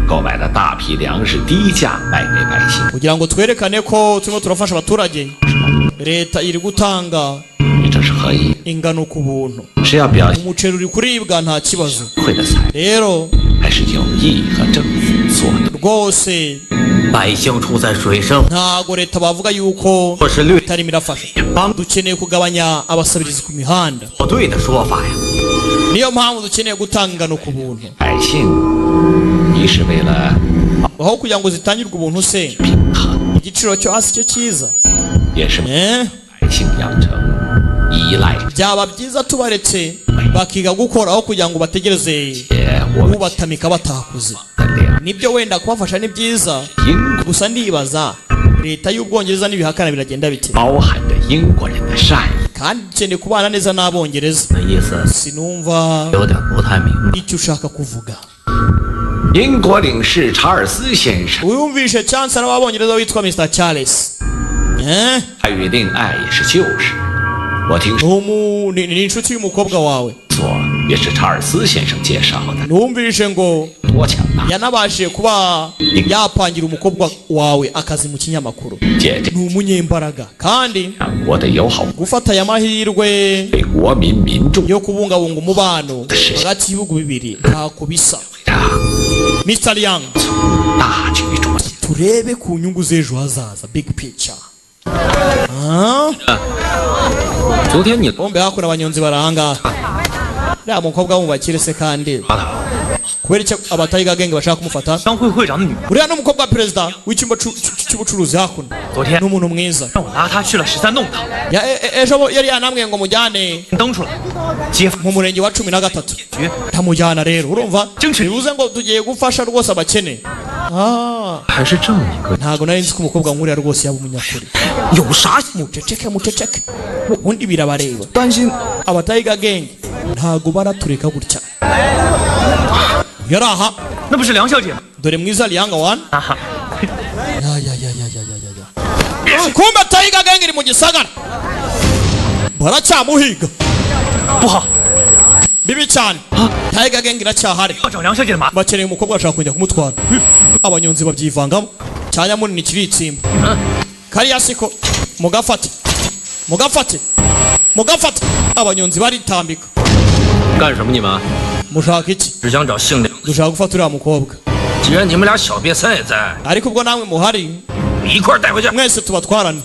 购买了大批粮食，低价卖给百姓。 Kugira ngo twerekane ko turimo turafasha abaturage, leta iri gutanga 你这是何意？ ingano ku buntu. 是要表现 Umuceri uri kuribwa nta kibazo. 会的财， Rero 还是有意和政府作对？ rwose 百姓处在水深 ntago leta bavuga yuko 或是律 itarimo irafasha. 帮 Dukeneye kugabanya abasabirizi ku mihanda. 作对的说法呀。 Niyo mpamvu dukeneye gutanga ingano ku buntu. 百姓一是为了 Aho kugira ngo zitangirwe ubuntu se, 平衡， igiciro cyo hasi cyo cyiza. 也是 Eh? 百姓养成依赖 Byaba byiza tubaretse bakiga gukora aho kugira ngo bategereze 且我们 ubatamika batakuze. 的粮 Nibyo, wenda kubafasha ni byiza, 英国 gusa ndibaza leta y'Ubwongereza n'ibihakana biragenda bite? 包含着英国人的善意。 Kandi dukeneye kubana neza n'Abongereza. 的意思 Sinumva 有点不太明白。 icyo ushaka kuvuga. 英国领事查尔斯先生， Wiyumvishe chancellor w'Abongereza witwa Mr Charles, eh? 他与令爱也是旧识。我听 Ni inshuti y'umukobwa wawe. 说也是查尔斯先生介绍的， Numvishe ngo 多强大！ yanabashije kuba yapangira umukobwa wawe akazi mu kinyamakuru. 姐这 Ni umunyembaraga kandi 两国的友好 gufata aya mahirwe 对国民民众 yo kubungabunga umubano hagati y'ibihugu bibiri ntako bisa. Mr Liang, 大局着想。 turebe ku nyungu z'ejo hazaza, big picture. Ah? 昨天你 Bombe hakuno abanyonzi barahangaha. Uriya mukobwa wo mu bakire se kandi 抓他， kubera icyo abatayiga gang bashaka kumufata? 商会会长的女儿， Uriya ni umukobwa wa perezida w'icyumba cy'ubucuruzi hakuno. 昨天 Ni umuntu mwiza. 让我拉她去了13弄堂， Ejo yari yanambwiye ngo mujyane 登出来，揭发 mu murenge wa 13. 局。 Ndamujyana rero, urumva bivuze ngo tugiye gufasha rwose abakene. Ah, 还是这么一个 ntago nari nzi ko umukobwa nkuriya rwose yaba umunyakuri. 有啥 Muceceke, muceceke, ubundi birabareba. 担心？ Abatayiga gang ntago baratureka gutya. Yari aha. 那不是梁小姐吗？ Dore mwiza Liang wan. 啊哈， Ya ya ya ya ya ya ya ya. Kumbe Tiger Gang iri mu gisagara, baracyamuhiga. 不好， Bibi cyane, Tiger Gang iracyahari. 要找梁小姐的麻烦。 Bakeneye umukobwa, bashaka kujya kumutwara. Abanyonzi babyivangamo, cyanya munini kiritsimba kariya siko. Mugafate, mugafate, mugafate! Abanyonzi baritambika. 干什么你们？ Mushaka iki? 只想找姓梁。 Dushaka gufata uriya mukobwa. 既然你们俩小瘪三也在， Ariko ubwo namwe muhari, 一块儿带回去。 mwese tubatwarane.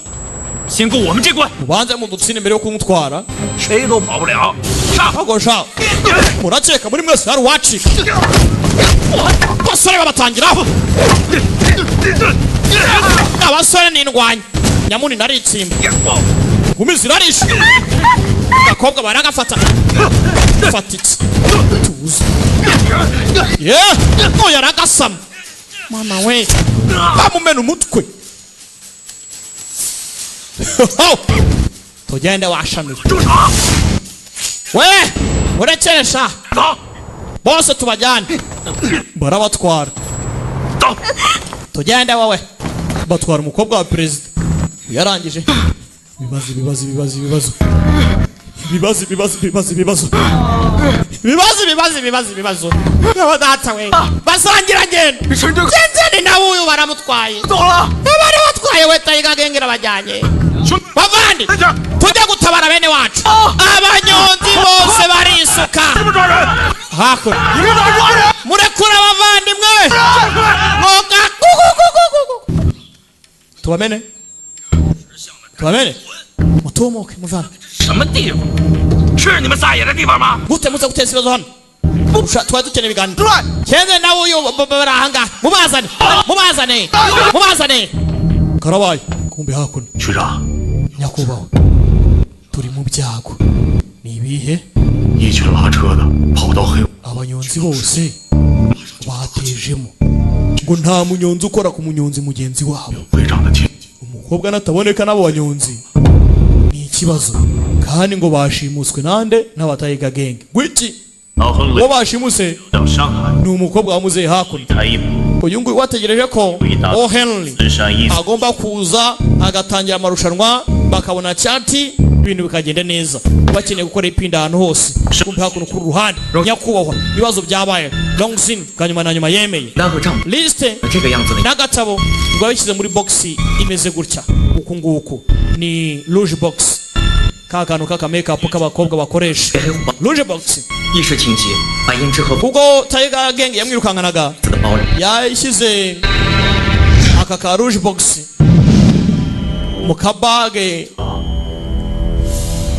先过我们这关。 Mubanze mudutsinde mbere yo kumutwara. 谁都跑不了。上！ Ntabwo sha, murakeka muri mwese hari uwacika? Basore babatangiraho, abasore n'indwanyi nyamuni naritsimba, ngumi zirarishe, agakobwa baragafata, fata iki tuzi ye oya, aragasama mama we, bamumena umutwe. Tugende washamije we, murekesha bose tubajyane, barabatwara. Tugende wowe, batwara umukobwa wa perezida. Yarangije ibibazo, ibibazo, ibibazo, ibibazo, ibibazo, ibibazo, ibibazo, ibibazo, ibibazo, ibibazo, ibibazo, ibibazo. Yaba data we, basangira ngendo genzeni nawe uyu baramutwaye, bari batwaye we Tiger Gang irabajyanye. Bavandi, tujya gutabara bene wacu, abanyonzi bose barisuka hakuno, murekura abavandimwe mwoga tubamene, tubamene, mutumuke muvana. 什么地方？是你们撒野的地方吗？ Gute muze guteza ibibazo hano? Twari dukeneye ibiganiro cyende nawe uyu bari ahangaha, mubazane, mubazane, mubazane. Karabaye, kumbe hakuno. 区长， Nyakubahwa, turi mu byago. Ni ibihe? 一群拉车的跑到黑 Abanyonzi bose batejemo ngo nta munyonzi ukora ku munyonzi mugenzi wabo. 会长的亲 Umukobwa nataboneka n'abo banyonzi ni ikibazo, kandi ngo bashimuswe nande? N'aba Tiger Gang. Gwiki? 老亨 Uwo bashimuse 到上海， ni umukobwa wamuzehe hakuno. 他一 Uyu nguyu wategereje ko O Henry 自山一 agomba kuza agatangira amarushanwa, bakabona cyati, ibintu bikagenda neza, bakeneye gukora ipinda ahantu hose. Kumbe hakuno kuri ruhande, nyakubahwa, ibibazo byabaye. Longsin bwa nyuma na nyuma yemeye 丹和丈夫 lisite 这个样子的 n'agatabo ngo yabishyize muri box imeze gutya uku nguku, ni rouge box, ka kantu k'aka makeup k'abakobwa bakoresha, rouge box. 一时情急，把胭脂和 Ubwo Tiger Gang yamwirukankanaga, 的包里。 yashyize aka ka rouge box mu kabage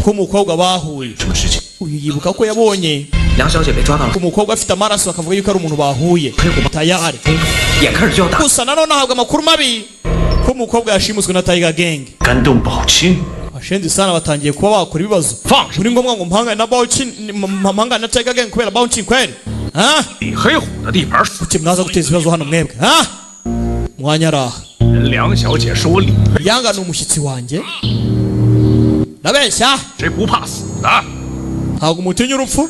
k'umukobwa bahuye. 什么事情？ Uyu yibuka ko yabonye 梁小姐被抓到了， umukobwa afite amaraso, akavuga yuko ari umuntu bahuye tayari. 眼看着就要打， Gusa nanone ahabwa amakuru mabi ko umukobwa yashimuswe na Tiger Gang. 敢动宝清， Bashenzi sana batangiye kuba bakora ibibazo. Muri ngombwa ngo mpangane na Bauchin, mpangane na Tiger Gang kubera Bauchin kweli? Ha? 李黑虎的地盘， Kuki mwaza guteza ibibazo hano mwebwe? Ha? Mwanya araha. 梁小姐是我李， Yanga ni umushyitsi wanjye. Ndabeshya? 谁不怕死的？ Ntabwo umutinya urupfu?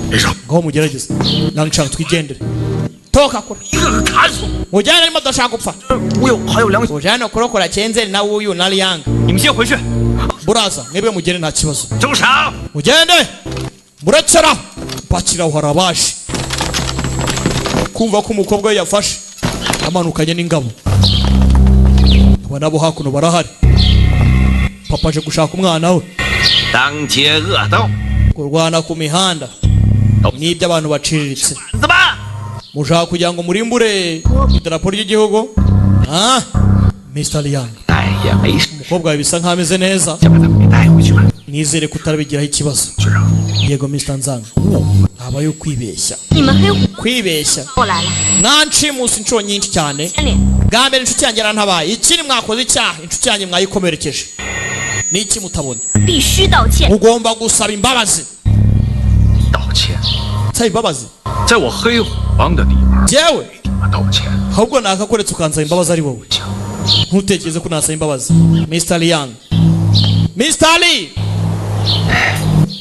别上， Ngaho mugerageze. Langchang, twigendere. Toka kure. 一个个砍死我！ Mujyane arimo adashaka gupfa. 我有还有梁， Ujyane kurokora Chenzeri na uyu na Liang. 你们先回去。 Buraza mwebwe mugende nta kibazo. 住手！ Mugende murekera bakiraho, harabaje kumva ko umukobwa we yafashe amanukanye n'ingabo. Aba nabo hakuno barahari, papa aje gushaka umwana we. 当街恶斗， Kurwana ku mihanda n'iby'abantu baciriritse. 怎么办？ Mushaka kugira ngo murimbure idarapo ry'igihugu? Ah, Mr. Liang, 哎也没事， umukobwa wawe bisa nkaho ameze neza. 就把他们给带回去吧。 Nizere ko utarabigiraho ikibazo. 区长， Yego, Mr. Nzanga, habayo kwibeshya. 你们黑虎 Kwibeshya. 过来了， Mwanshimusi inshuro nyinshi cyane. 千里， Bwa mbere inshuti yanjye yarantabaye, ikindi mwakoze icyaha, inshuti yanjye mwayikomerekeje. Niki mutabona? 必须道歉。 Mugomba gusaba imbabazi. 道歉， Nsaba imbabazi? 在我黑虎帮的地盘 Jyewe 我道歉。 ahubwo nakakuretse ukansaba imbabazi ari wowe. Ntutekereze ko nasaba imbabazi, Mr. Liang, Mr. Lee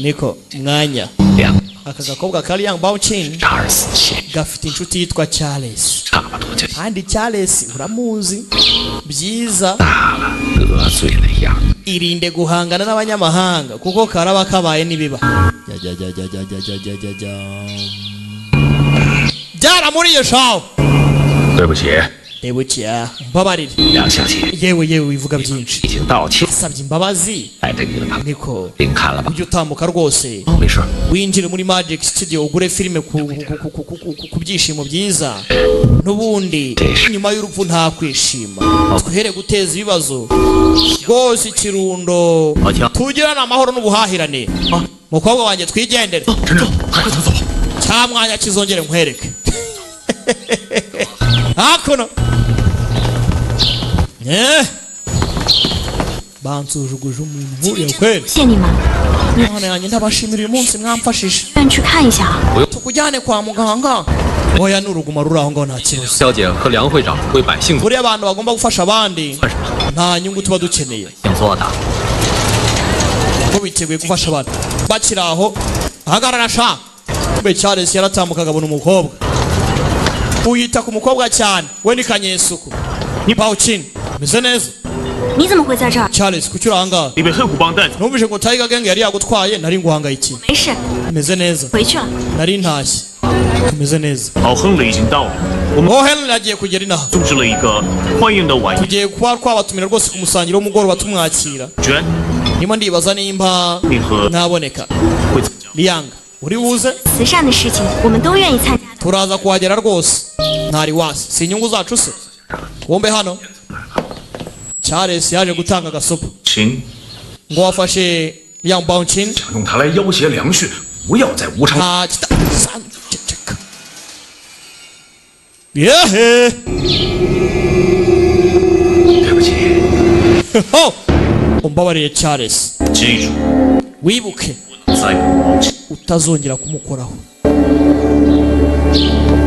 niko mwanya. 两 Aka gakobwa ka Liang Baochin 查尔斯先 gafite inshuti yitwa Charles, 差不多就 kandi Charles uramuzi byiza. 大了，得罪了样。 Irinde guhangana n'abanyamahanga kuko karaba kabaye n'ibiba. Jya, jya, jya, jya, jya, jya, jya, jya, jya. Byaramuriye shawo. 对不起，对不起啊，mbabarire. 梁小姐 Yewe yewe, wivuga byinshi. 已经道歉， Asabye imbabazi. 带着你的朋 Niko, 友看了吧？ ujye utambuka rwose, 没事， winjire muri Magic Studio ugure filime ku byishimo byiza. N'ubundi nyuma y'urupfu nta kwishima. Twihere guteza ibibazo rwose, ikirundo tugirane amahoro n'ubuhahirane. Mukobwa wanjye, twigendere. 陈正，快快走！ Cya mwanya kizongere nkwereke hakuno. Bansujuguje umuntu nk'uriya kweli? 谢你们， Mwana yanjye, ndabashimira uyu munsi mwamfashije. 愿去看一下啊。 Tukujyane kwa muganga? Oya, ni uruguma ruri aho ngaho, nta kibazo. 小姐和梁会长为百姓 Buriya abantu bagomba gufasha abandi, 算什么？ nta nyungu tuba dukeneye, 想做的。 ko biteguye gufasha abantu. Bakiri aho, hagarara sha. Kumbe Charles yaratambukaga abona umukobwa uyita ku mukobwa cyane. We ni Kanyesuku, ni Bauchin. Meze neza? 你怎么会在这儿？ Charles, kuki uri ahangaha? 你被黑虎帮带走， Numvise ngo Tiger Gang yari yagutwaye, nari nguhangayikiye. 没事， Meze neza? 回去了。 Nari ntashye, tumeze neza. 老亨利已经到了，我们 Oh Henry agiye kugera inaha. 组织了一个欢迎的晚宴。 Tugiye kuba twabatumira rwose ku musangiro w'umugoroba tumwakira. 娟， Ndimo ndibaza nimba 你和 naboneka. 会怎么样？ Liyanga, uri buze? 慈善的事情，我们都愿意参加。 Turaza kuhagera rwose, ntari wasi, si inyungu zacu se? Wumbe hano Charles yaje gutanga agasopo. 秦， Ngo wafashe Yang Baoqin. 想用他来要挟梁旭，不要再无偿。 Nta ceceka yehe. 对不起， Ho, umbabariye Charles. 记住， Wibuke, 再不抱歉。 utazongera kumukoraho.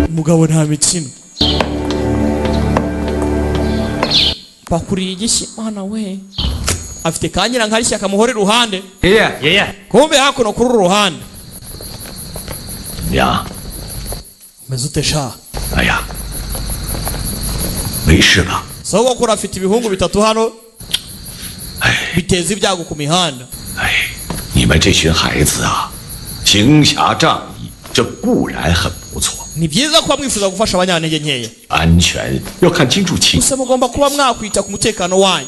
Umugabo nta mikino. Bakuriye igishyi mwana we, afite ka nyirankarishya kamuhora iruhande. 爷爷，爷爷， Kumbe hakuno kuri uru ruhande. 娘， Umeze ute sha? 哎呀，没事吧？ Sogokuru afite ibihungu bitatu hano biteza ibyago ku mihanda. 你们这群孩子啊，行侠仗义，这固然很不错， Ni byiza kuba mwifuza gufasha abanyantege nkeya, 安全要看清楚情。 gusa mugomba kuba mwakwita ku mutekano wanyu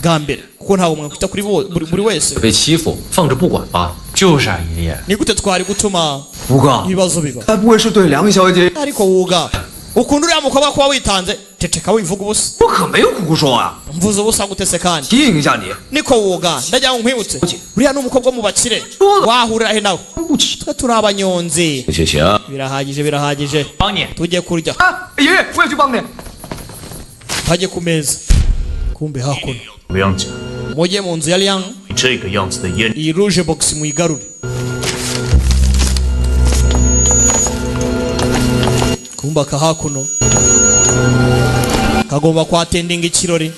bwa mbere, kuko ntabwo mwakwita kuri buri wese. 被欺负，放着不管吧？就是啊，爷爷。 Ni gute twari gutuma 吴哥， ibibazo biba? 该不会是对梁小姐？ Ariko wuga ukunda uriya mukobwa kuba witanze. Ceceka, wivuga ubusa. 我可没有胡说啊！ Mvuze ubusa gutese kandi? 提醒一下你， Niko wuga, ndagira ngo nkwibutse, uriya ni umukobwa wo mu bakire, wahurira he nawe? Twe turi abanyonzi. 行行， Birahagije, birahagije. 帮你。 Tujye kurya. 啊，爷爷，我也去帮你。 Bajye ku meza. Kumbe hakuno, 梁家 mujye mu nzu ya Liang. 这个样子的烟， Iyi rouge box muyigarure. Kumba aka hakuno kagomba kwatendinga ikirori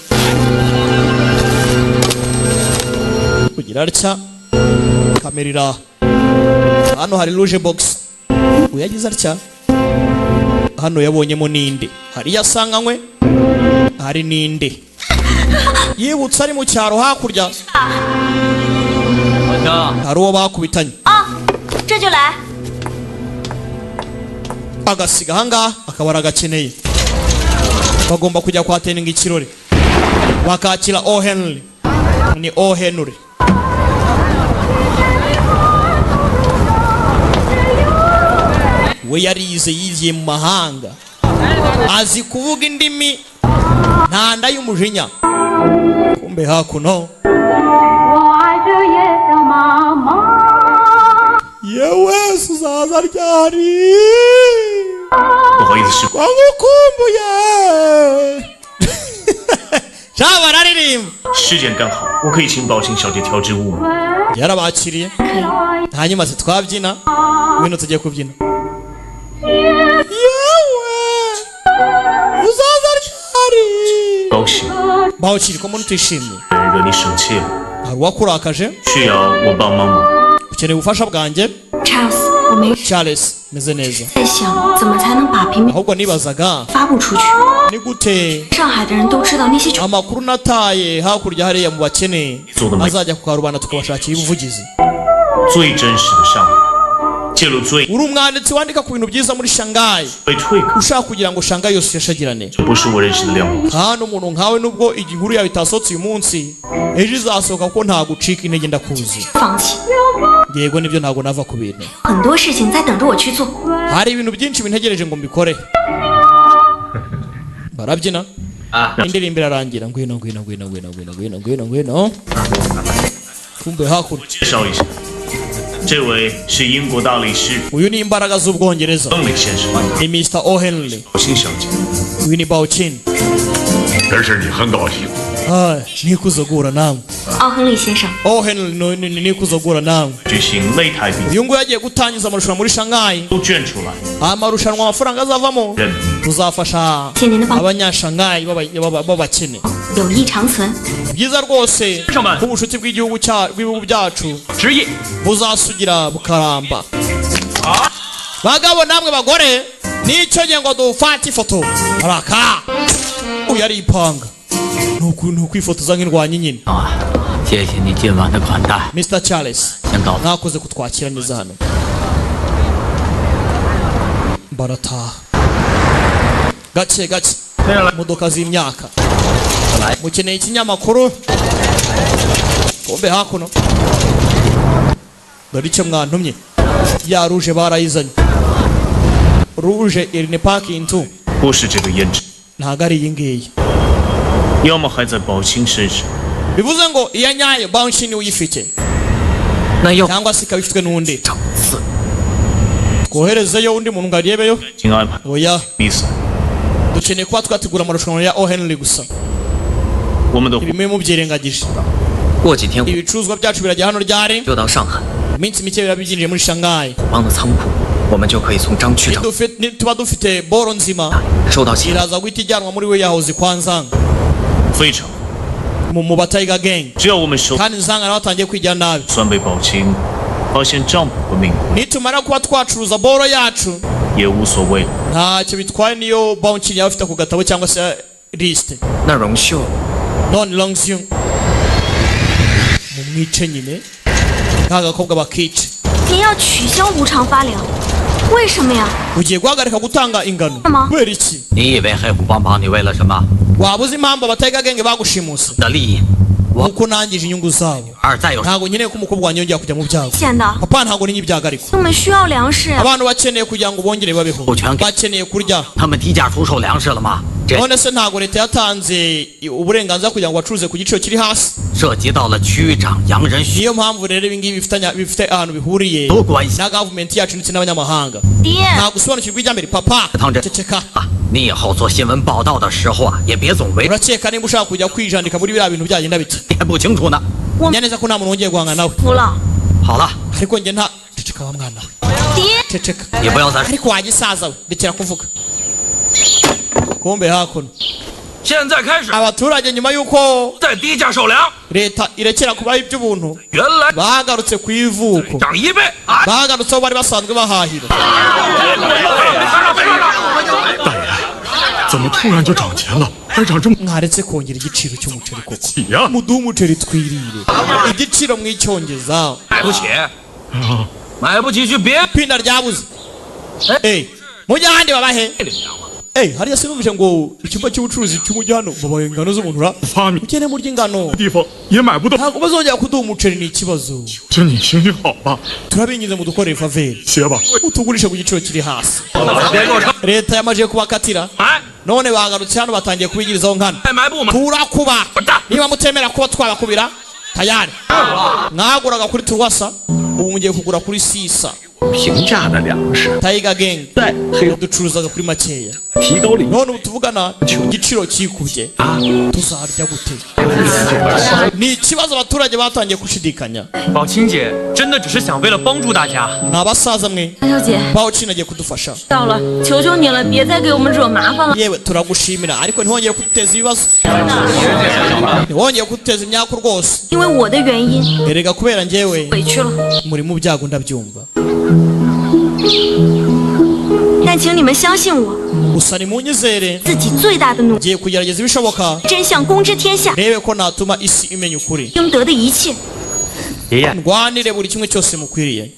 kugira atya. Kamera iri aha hano, hari rouge box. Uyagize atya hano, yabonyemo n'indi. Hari iyo asanganywe, hari n'indi yibutse ari mu cyaro hakurya. 老乡， Hari uwo bakubitanye. 啊，这就来。 Agasiga ahangaha akaba aragakeneye. Bagomba kujya kwa teninga ikirori bakakira O Henry. Ni O Henry. We yarize, yigiye mu mahanga, azi kuvuga indimi nta nda y'umujinya. Kumbe hakuno, 我爱这夜的妈妈。 Yewe, uzaza ryari? 不好意思，是 Wamukumbuye sha, bararirimba. 时间刚好，我可以请宝琴小姐调支舞吗？ Yarabakiriye. Hanyuma se twabyina? Ngwino tujye kubyina. Yewe, uzaza ryari? 高兴， Bawukiri ko mbona utishimye? 惹你生气了， Hari uwakurakaje? 需要我帮忙吗？ Ukeneye ubufasha bwanjye? Charles，我没 Charles, meze neza. 在想怎么才能把平民 Ahubwo nibazaga 发布出去。 ni gute 上海的人都知道那些穷 amakuru nataye hakurya hariya mu bakene azajya ku karubanda, tukabashakira ubuvugizi. 最真实的上海，记录最 Uri umwanditsi wandika ku bintu byiza muri Shanghai, 被退口， ushaka kugira ngo Shanghai yose yashagirane. 这不是我认识的梁博。 Hano umuntu nkawe, nubwo inkuru yawe itasohotse uyu munsi, ejo izasohoka, ko ntabwo ucika intege, ndakuzi. 放弃， Yego, nibyo, ntabwo nava ku bintu. 很多事情在等着我去做。 Hari ibintu byinshi bintegereje ngo mbikore. Barabyina, indirimbo irarangira. Ngwino, ngwino, ngwino, ngwino, ngwino, ngwino, ngwino, ngwino. Kumbe hakuno 介绍一下，这位是英国大律师 Uyu ni imbaraga z'Ubwongereza, 亨利先生， ni Mr. O Henry. 宝清小姐。 Uyu ni Baochin. 认识你很高兴。 Ah, nikuzo guhura namwe. 奥亨利先生， O Henry, nikuzo guhura namwe. 举行擂台比 Uyu nguyu agiye gutangiza amarushanwa muri Shanghai. 都捐出来， Amarushanwa, amafaranga azavamo tuzafasha abanyashanghai b'abakene. 友谊长存。 Byiza rwose ko ubucuti bw'ibihugu byacu buzasugira bukaramba. Bagabo namwe bagore, nicyo gihe ngo dufate ifoto. Araka uyu aripanga, ni ukwifotoza nk'indwanyi nyine. 谢谢你今晚的款待。 Mr Charles, 先告辞。 mwakoze kutwakira neza hano. Barataha gake gake, imodoka z'imyaka. Mukeneye ikinyamakuru? Kumbe hakuno dore icyo mwantumye, ya rouge barayizanye, rouge iri ni parking tu. 不是这个胭脂， Ntabwo ari iyi ngiyi. 要么还在宝清身上。 Bivuze ngo iya nyayo banshi niwe uyifite, cyangwa se ikaba ifitwe n'undi. Twoherezeyo undi muntu ngo arebeyo? 请安排 Oya, 比赛， dukeneye kuba twategura amarushanwa ya O Henry gusa. 我们的 Ibimwe mubyirengagije. 过几天 Ibicuruzwa byacu birajya hano ryari? 就到上海 Iminsi mike biraba byinjiye muri Shanghai. 帮的仓库，我们就可以从张区长 Nituba dufite boro nzima, 收到钱。 iraza guhita ijyanwa muri warehouse kwa Nzanga, 非常， mu ba Tiger Gang. 只要我们收 Kandi Nzanga nawe atangiye kwijya nabi. 算被宝清发现账簿和命 Nitumara kuba twacuruza boro yacu, 也无所谓了。 ntacyo bitwaye niyo bounty yaba afite ku gatabo cyangwa se liste. 那荣秀 None Longxiu mumwice nyine, ka gakobwa bakice. 您要取消无偿发粮，为什么呀？ Ugiye guhagarika gutanga ingano, kubera iki? 你以为黑虎帮帮你为了什么？ Waba uzi impamvu aba Tiger Gang bagushimuse? 的利益， Nuko nangije inyungu zabo. 而再有 Ntabwo nkeneye ko umukobwa wanjye yongera kujya mu byago. 显的， Papa, ntabwo ntinya ibyago, ariko 我们需要粮食呀。 abantu bakeneye kugira ngo bongere babeho, bakeneye kurya. 他们低价出售粮食了吗？这 None se ntabwo leta yatanze uburenganzira kugira ngo bacuruze ku giciro kiri hasi? 涉及到了区长杨仁旭 Niyo mpamvu rero ibingibi bifite ahantu bihuriye na gavumenti yacu ndetse n'abanyamahanga. 爹， Ntabwo usobanukirwa ijyambere, papa. 汤真 Ceceka. 啊！你以后做新闻报道的时候啊，也别总围 Urakeka nimba ushaka kujya kwijandika muri biriya bintu byagenda bite? 还不清楚呢。 Menya neza ko nta muntu wongeye guhangana nawe. 服了。 好了， Ariko njye nta, ceceka wa mwana we. 爹， Ceceka. 你不要再 Ariko wagisaza we, rekera kuvuga. Kumbe hakuno 现在开始 abaturage, nyuma y'uko 再低价售粮， leta irekera kubaha iby'ubuntu, 原来 bagarutse ku ivuko, 涨一倍啊！ bagarutse aho bari basanzwe bahahira. 大爷，怎么突然就涨钱了？还涨这么 Mwaretse kongera igiciro cy'umuceri koko? 起呀？ Muduhe umuceri twirire, igiciro mwicyongeza. 买不起，买不起去别 Pinda ryabuze. Eh, mujye ahandi babahe. Eh, hariya sinumvise ngo icyumba cy'ubucuruzi cy'umujyi hano babaye ingano z'umuntu ra? 发明 Mugende murya ingano. 地方也买不到。 Ntabwo bazongera kuduha umuceri, ni ikibazo. 求你行行好吧， Turabinginze mudukorere faveur, 歇吧。 utugurishe ku giciro kiri hasi. 别给我说， Leta yamaze kubakatira, 买 none bagarutse hano batangiye kubigirizaho nkana. 买不买？ Turakuba niba mutemera kuba twabakubira. Tayari mwaguraga kuri turwasa, ubu mugiye kugura kuri sisa. 平价的粮食， Tiger Gang 在黑 ducuruzaga kuri makeya, 提高了 none ubu tuvugana igiciro kikubye. Tuzarya gute? Ni ikibazo, abaturage batangiye gushidikanya. 宝清姐真的只是想为了帮助大家。 Mwa basaza mwe, 大小姐， Bawucina agiye kudufasha. 到了，求求你了，别再给我们惹麻烦了。 Yewe, turagushimira, ariko ntiwongere kuduteza ibibazo, ntiwongere kuduteza imyaku rwose. 因为我的原因 Erega kubera njyewe 委屈了， muri mu byago, ndabyumva. 但请你们相信我， Gusa nimunyizere, 自己最大的努力， ngiye kugerageza ibishoboka 真相公之天下， ndebe ko natuma isi imenya ukuri, 应得的一切。爷爷， ndwanire buri kimwe cyose mukwiriye.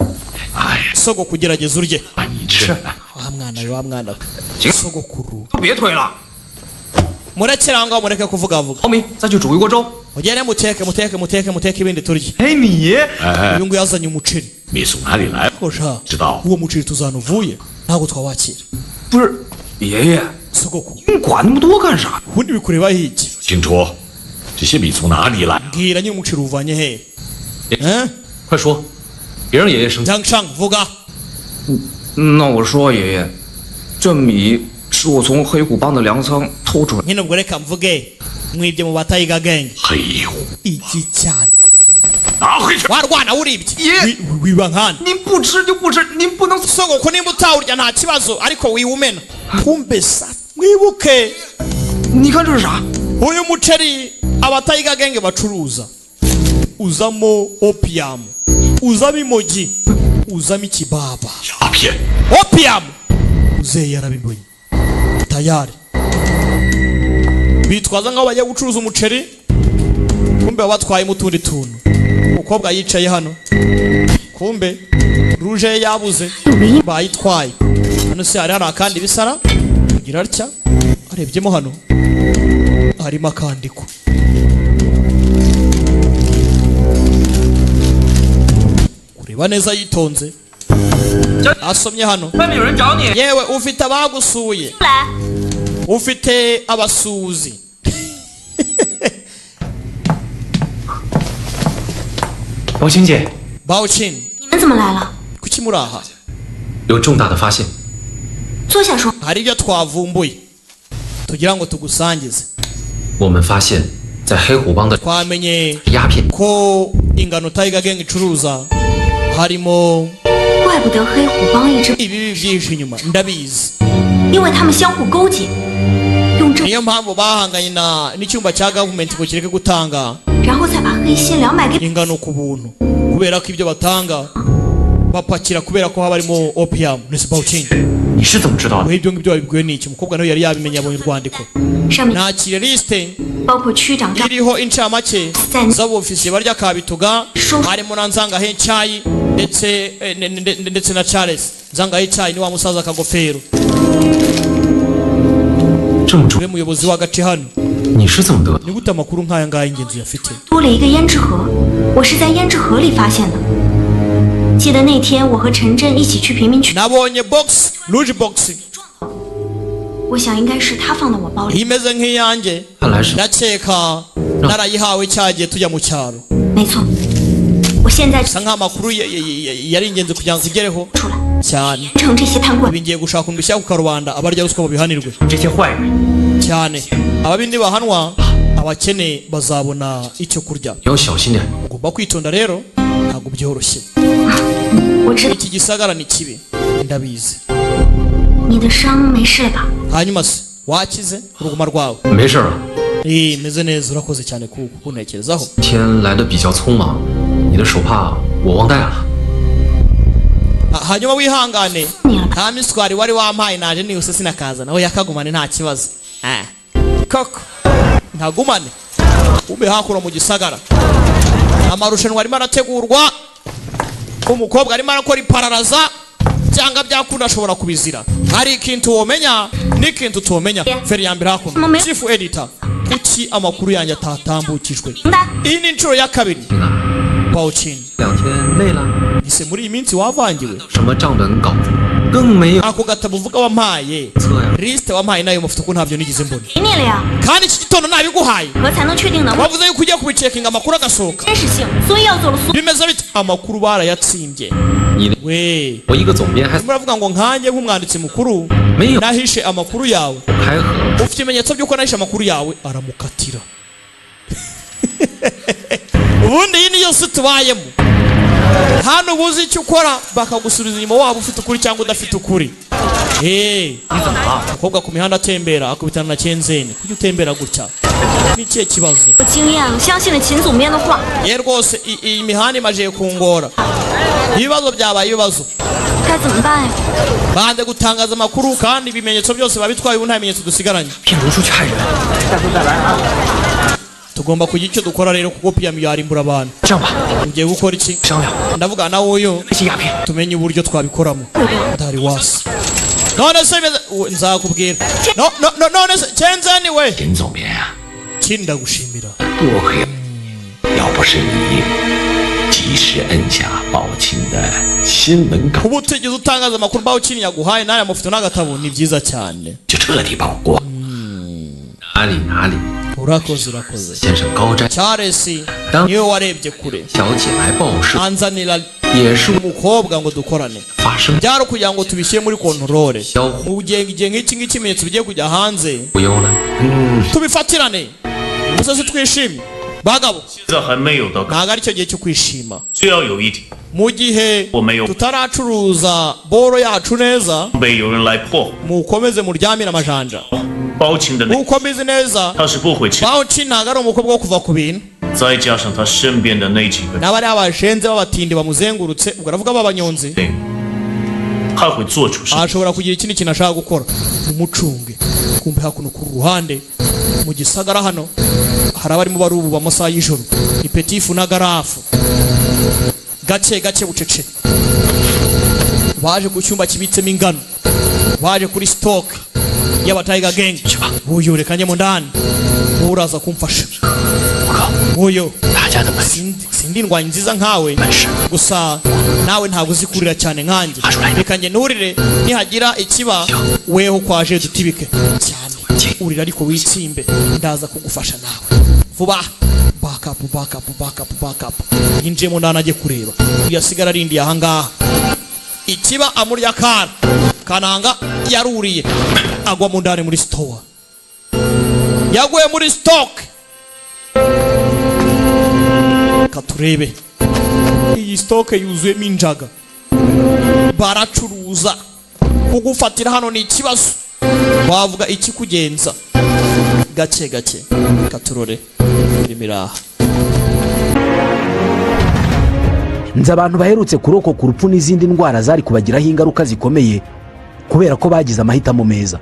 Sogo, kugerageza urye. 你吃。 Wa mwana we, wa mwana we, sogokuru. 别推了， Murekere aho ngaho, mureke kuvuga vuga. 浩明，再去煮一锅粥。 Mugende muteke, muteke, muteke, muteke ibindi turye. 哎，你 哎， Uyu nguyu yazanye umuceri. 米从哪里来？ Kosha 知道。 uwo muceri tuzana uvuye, ntabwo twawakira. 不是爷爷， Sogokuru, 你管那么多干啥？ ubundi bikurebaho iki? 清楚，这些米从哪里来？ Mbwira nyine, umuceri uvanye hehe? Eh? 快说，别让爷爷生气。 Zhang Shang, vuga. 那我说爷爷，这米是我从黑虎帮的粮仓偷出来。 Nyine ubwo reka mvuge, mwibye mu batayiga gang. 黑虎， Iki cyane 拿回去！ warwana uribye. Ye- Wiba nkana. 您不吃就不吃，您不能 Sogoko, nimba utawurya nta kibazo, ariko wiwumena. Kumbe sa mwibuke, 你看这是啥？ uyu muceri abatayiga gang bacuruza uzamo opium, uzamo imogi, uzamo ikibaba. 诈骗！ Opium muzehe yarabibonye tayari. Bitwaza nk'aho bagiye gucuruza umuceri, kumbe baba batwayemo utundi tuntu. Umukobwa yicaye hano, kumbe ruje ye yabuze, bayitwaye. Hano se hari akandi bisara kugira atya, arebyemo hano harimo akandiko. Kureba neza yitonze, asomye hano. 外面有人找你。 Yewe, ufite abagusuye. 来， Ufite abasuzi. 宝清姐， Bawucin. 你们怎么来了？ Kuki muri aha? 有重大的发现， 坐下说。 Hari ibyo twavumbuye tugira ngo tugusangize. 我们发现，在黑虎帮的 Twamenye 鸦片 ko ingano Tiger Gang icuruza harimo 怪不得黑虎帮一直， ibibi byinshi inyuma, ndabizi. 因为他们相互勾结，用这， Niyo mpamvu bahanganye na n'icyumba cya gavumenti ngo kireke gutanga 然后再把黑心粮卖给。 ingano ku buntu, kubera ko ibyo batanga bapakira, kubera ko haba harimo opium. Nese Bawucin, 你是怎么知道的？ we, ibyo ngibyo wabibwiwe n'iki? Umukobwa nawe yari yabimenye, abonye urwandiko. 上面 Nakire lisite 包括区长张 iriho incamake z'abofisiye barya kabituga, harimo na Nzangahe Ncayi ndetse ndetse na Charles Nzangahe Ncayi, ni wa musaza kagofero. 这么重 we muyobozi w'agace hano. 你是怎么得的？ Ni gute amakuru nk'aya ngaya y'ingenzi uyafite? 多了一个胭脂盒，我是在胭脂盒里发现的。记得那天我和陈真一起去贫民区， Nabonye box, rouge box 我想应该是他放到我包里。 imeze nk'iyanjye. 看来是 Ndakeka narayihawe cyagiye tujya mu cyaro. 没错，我现在 Bisa nk'aho amakuru yari ingenzi kugira ngo ugereho 出来 cyane. 成这些贪官。 Ibi ngiye gushaka ukuntu bishyira ku karubanda, abarya ruswa babihanirwe 这些坏人， cyane. Ababi nibahanwa, abakene bazabona icyo kurya. 你要小心点。 Ugomba kwitonda rero, ntabwo byoroshye. 我知道 Iki gisagara ni kibi, ndabizi. 你的伤没事了吧？ Hanyuma se wakize uruguma rwawe? 没事了， Eh, meze neza, urakoze cyane kuntekerezaho. 天来的比较匆忙，你的手帕我忘带了。 Hanyuma wihangane, 你了吧？ nta miswari wari wampaye, naje nihuse sinakaza nawe yakagumane, nta kibazo. Koko ntagumane. Ube hakura mu gisagara, amarushanwa arimo arategurwa, umukobwa arimo arakora ipararaza, cyangwa byakunda ashobora kubizira. Hari ikintu womenya n'ikintu utomenya. Feri ya mbere hakuno, chief editor, kuki amakuru yanjye atatambukijwe? 名单。 Iyi ni inshuro ya kabiri. 听啊， Bawucin, 两天累了， ese muri iyi minsi wavangiwe? 什么账本稿子，更没有 Ako gatabo uvuga wampaye, 测呀。 lisite wampaye nayo mufite ko ntabyo nigeze mbona. 给你了呀， Kandi iki gitondo nabiguhaye. 何才能确定能不 Wavuze yuko ugiye kubicekinga amakuru agasohoka. 真实性，所以要做了苏。 Bimeze bite? Amakuru barayatsimbye. 你的 We, 我一个总编还 muravuga ngo nkanjye nk'umwanditsi mukuru 没有 nahishe amakuru yawe. 开盒， Ufite ibimenyetso by'uko nahishe amakuru yawe? Aramukatira. Ubundi iyi niyo si tubayemo hano, ubuze icyo ukora bakagusubiza inyuma, waba ufite ukuri cyangwa udafite ukuri. Eh, umukobwa ku mihanda atembera, akubitana na Kenzeni. Kuki utembera gutya? Ni ikihe kibazo? 有经验了，相信了秦总编的话， Ye rwose, iyi mihanda imajiye kungora, ibibazo byabaye ibibazo. 该怎么办呀？ Banze gutangaza amakuru kandi ibimenyetso byose babitwaye, ubu nta bimenyetso dusigaranye. 骗卢书去害人。下次再来啊。Tugomba kugira icyo dukora rero, kuko opium yarimbura abantu. Ugiye gukora iki? Ndavuga nawe uyu, tumenye uburyo twabikoramo. Ndari wasi none se nzakubwira. No, no, no, none se Chenzeni we? 秦总编啊， Chin, ndagushimira. 多亏要不是你及时摁下宝清的新闻稿， Kuba utigeze utangaza amakuru Bawucini yaguhaye n'aya mafoto n'agatabo ni byiza cyane. 就彻底曝光。哪里哪里， Urakoze, urakoze. 先生高瞻， Charles niwe warebye kure, 小姐来报社 anzanira 也是 umukobwa ngo dukorane. 发生 Byari ukugira ngo tubishyire muri contrôle mu gihe igihe nk'iki ngiki ibimenyetso bigiye kujya hanze, 不忧了。嗯， tubifatirane. Gusa si twishimye bagabo? 现在还没有到， Ntabwo aricyo gihe cyo kwishima. 只要有一天 Mu gihe 我没有 tutaracuruza boro yacu neza, 被有人来破坏 mukomeze muryamire amajanja. 包青的那， Nkuko mbizi neza, 他是不会吃。 Bawuci ntabwo ari umukobwa wo kuva ku bintu. 再加上他身边的那几个， N'abari abashenze b'abatindi bamuzengurutse, ubwo aravuga b'abanyonzi, 他会做出什么？ ashobora kugira ikindi kintu ashaka gukora. Mumucunge. Kumbe hakuno ku ruhande mu gisagara hano hari abarimo barububa amasaha y'ijoro, ipetifu na garafu, gake gake, bucece, baje ku cyumba kibitsemo ingano, baje kuri stock y'aba Tiger Gang. Uyu, reka njye mu ndani, wowe uraza kumfasha. Uyu, sindi indwanyi nziza nkawe, gusa nawe ntabwo uzi kurira cyane nkanjye. Reka njye nurire, nihagira ikiba weho kwaje dutibike cyane. Urira ariko witsimbe, ndaza kugufasha nawe vuba. Backup, backup, backup, backup. Yinjiyemo ndani ajye kureba uyu asigara arindiye ahangaha ikiba amurya kara kananga. Yaruriye agwa mu ndani muri store, yaguye muri stock. Katurebe, iyi stock yuzuyemo injaga, baracuruza. Kugufatira hano ni ikibazo, wavuga ikikugenza. Gake gake, katurore irimo iraha. Nzi abantu baherutse kurokoka urupfu n'izindi ndwara zari kubagiraho ingaruka zikomeye kubera ko bagize amahitamo meza.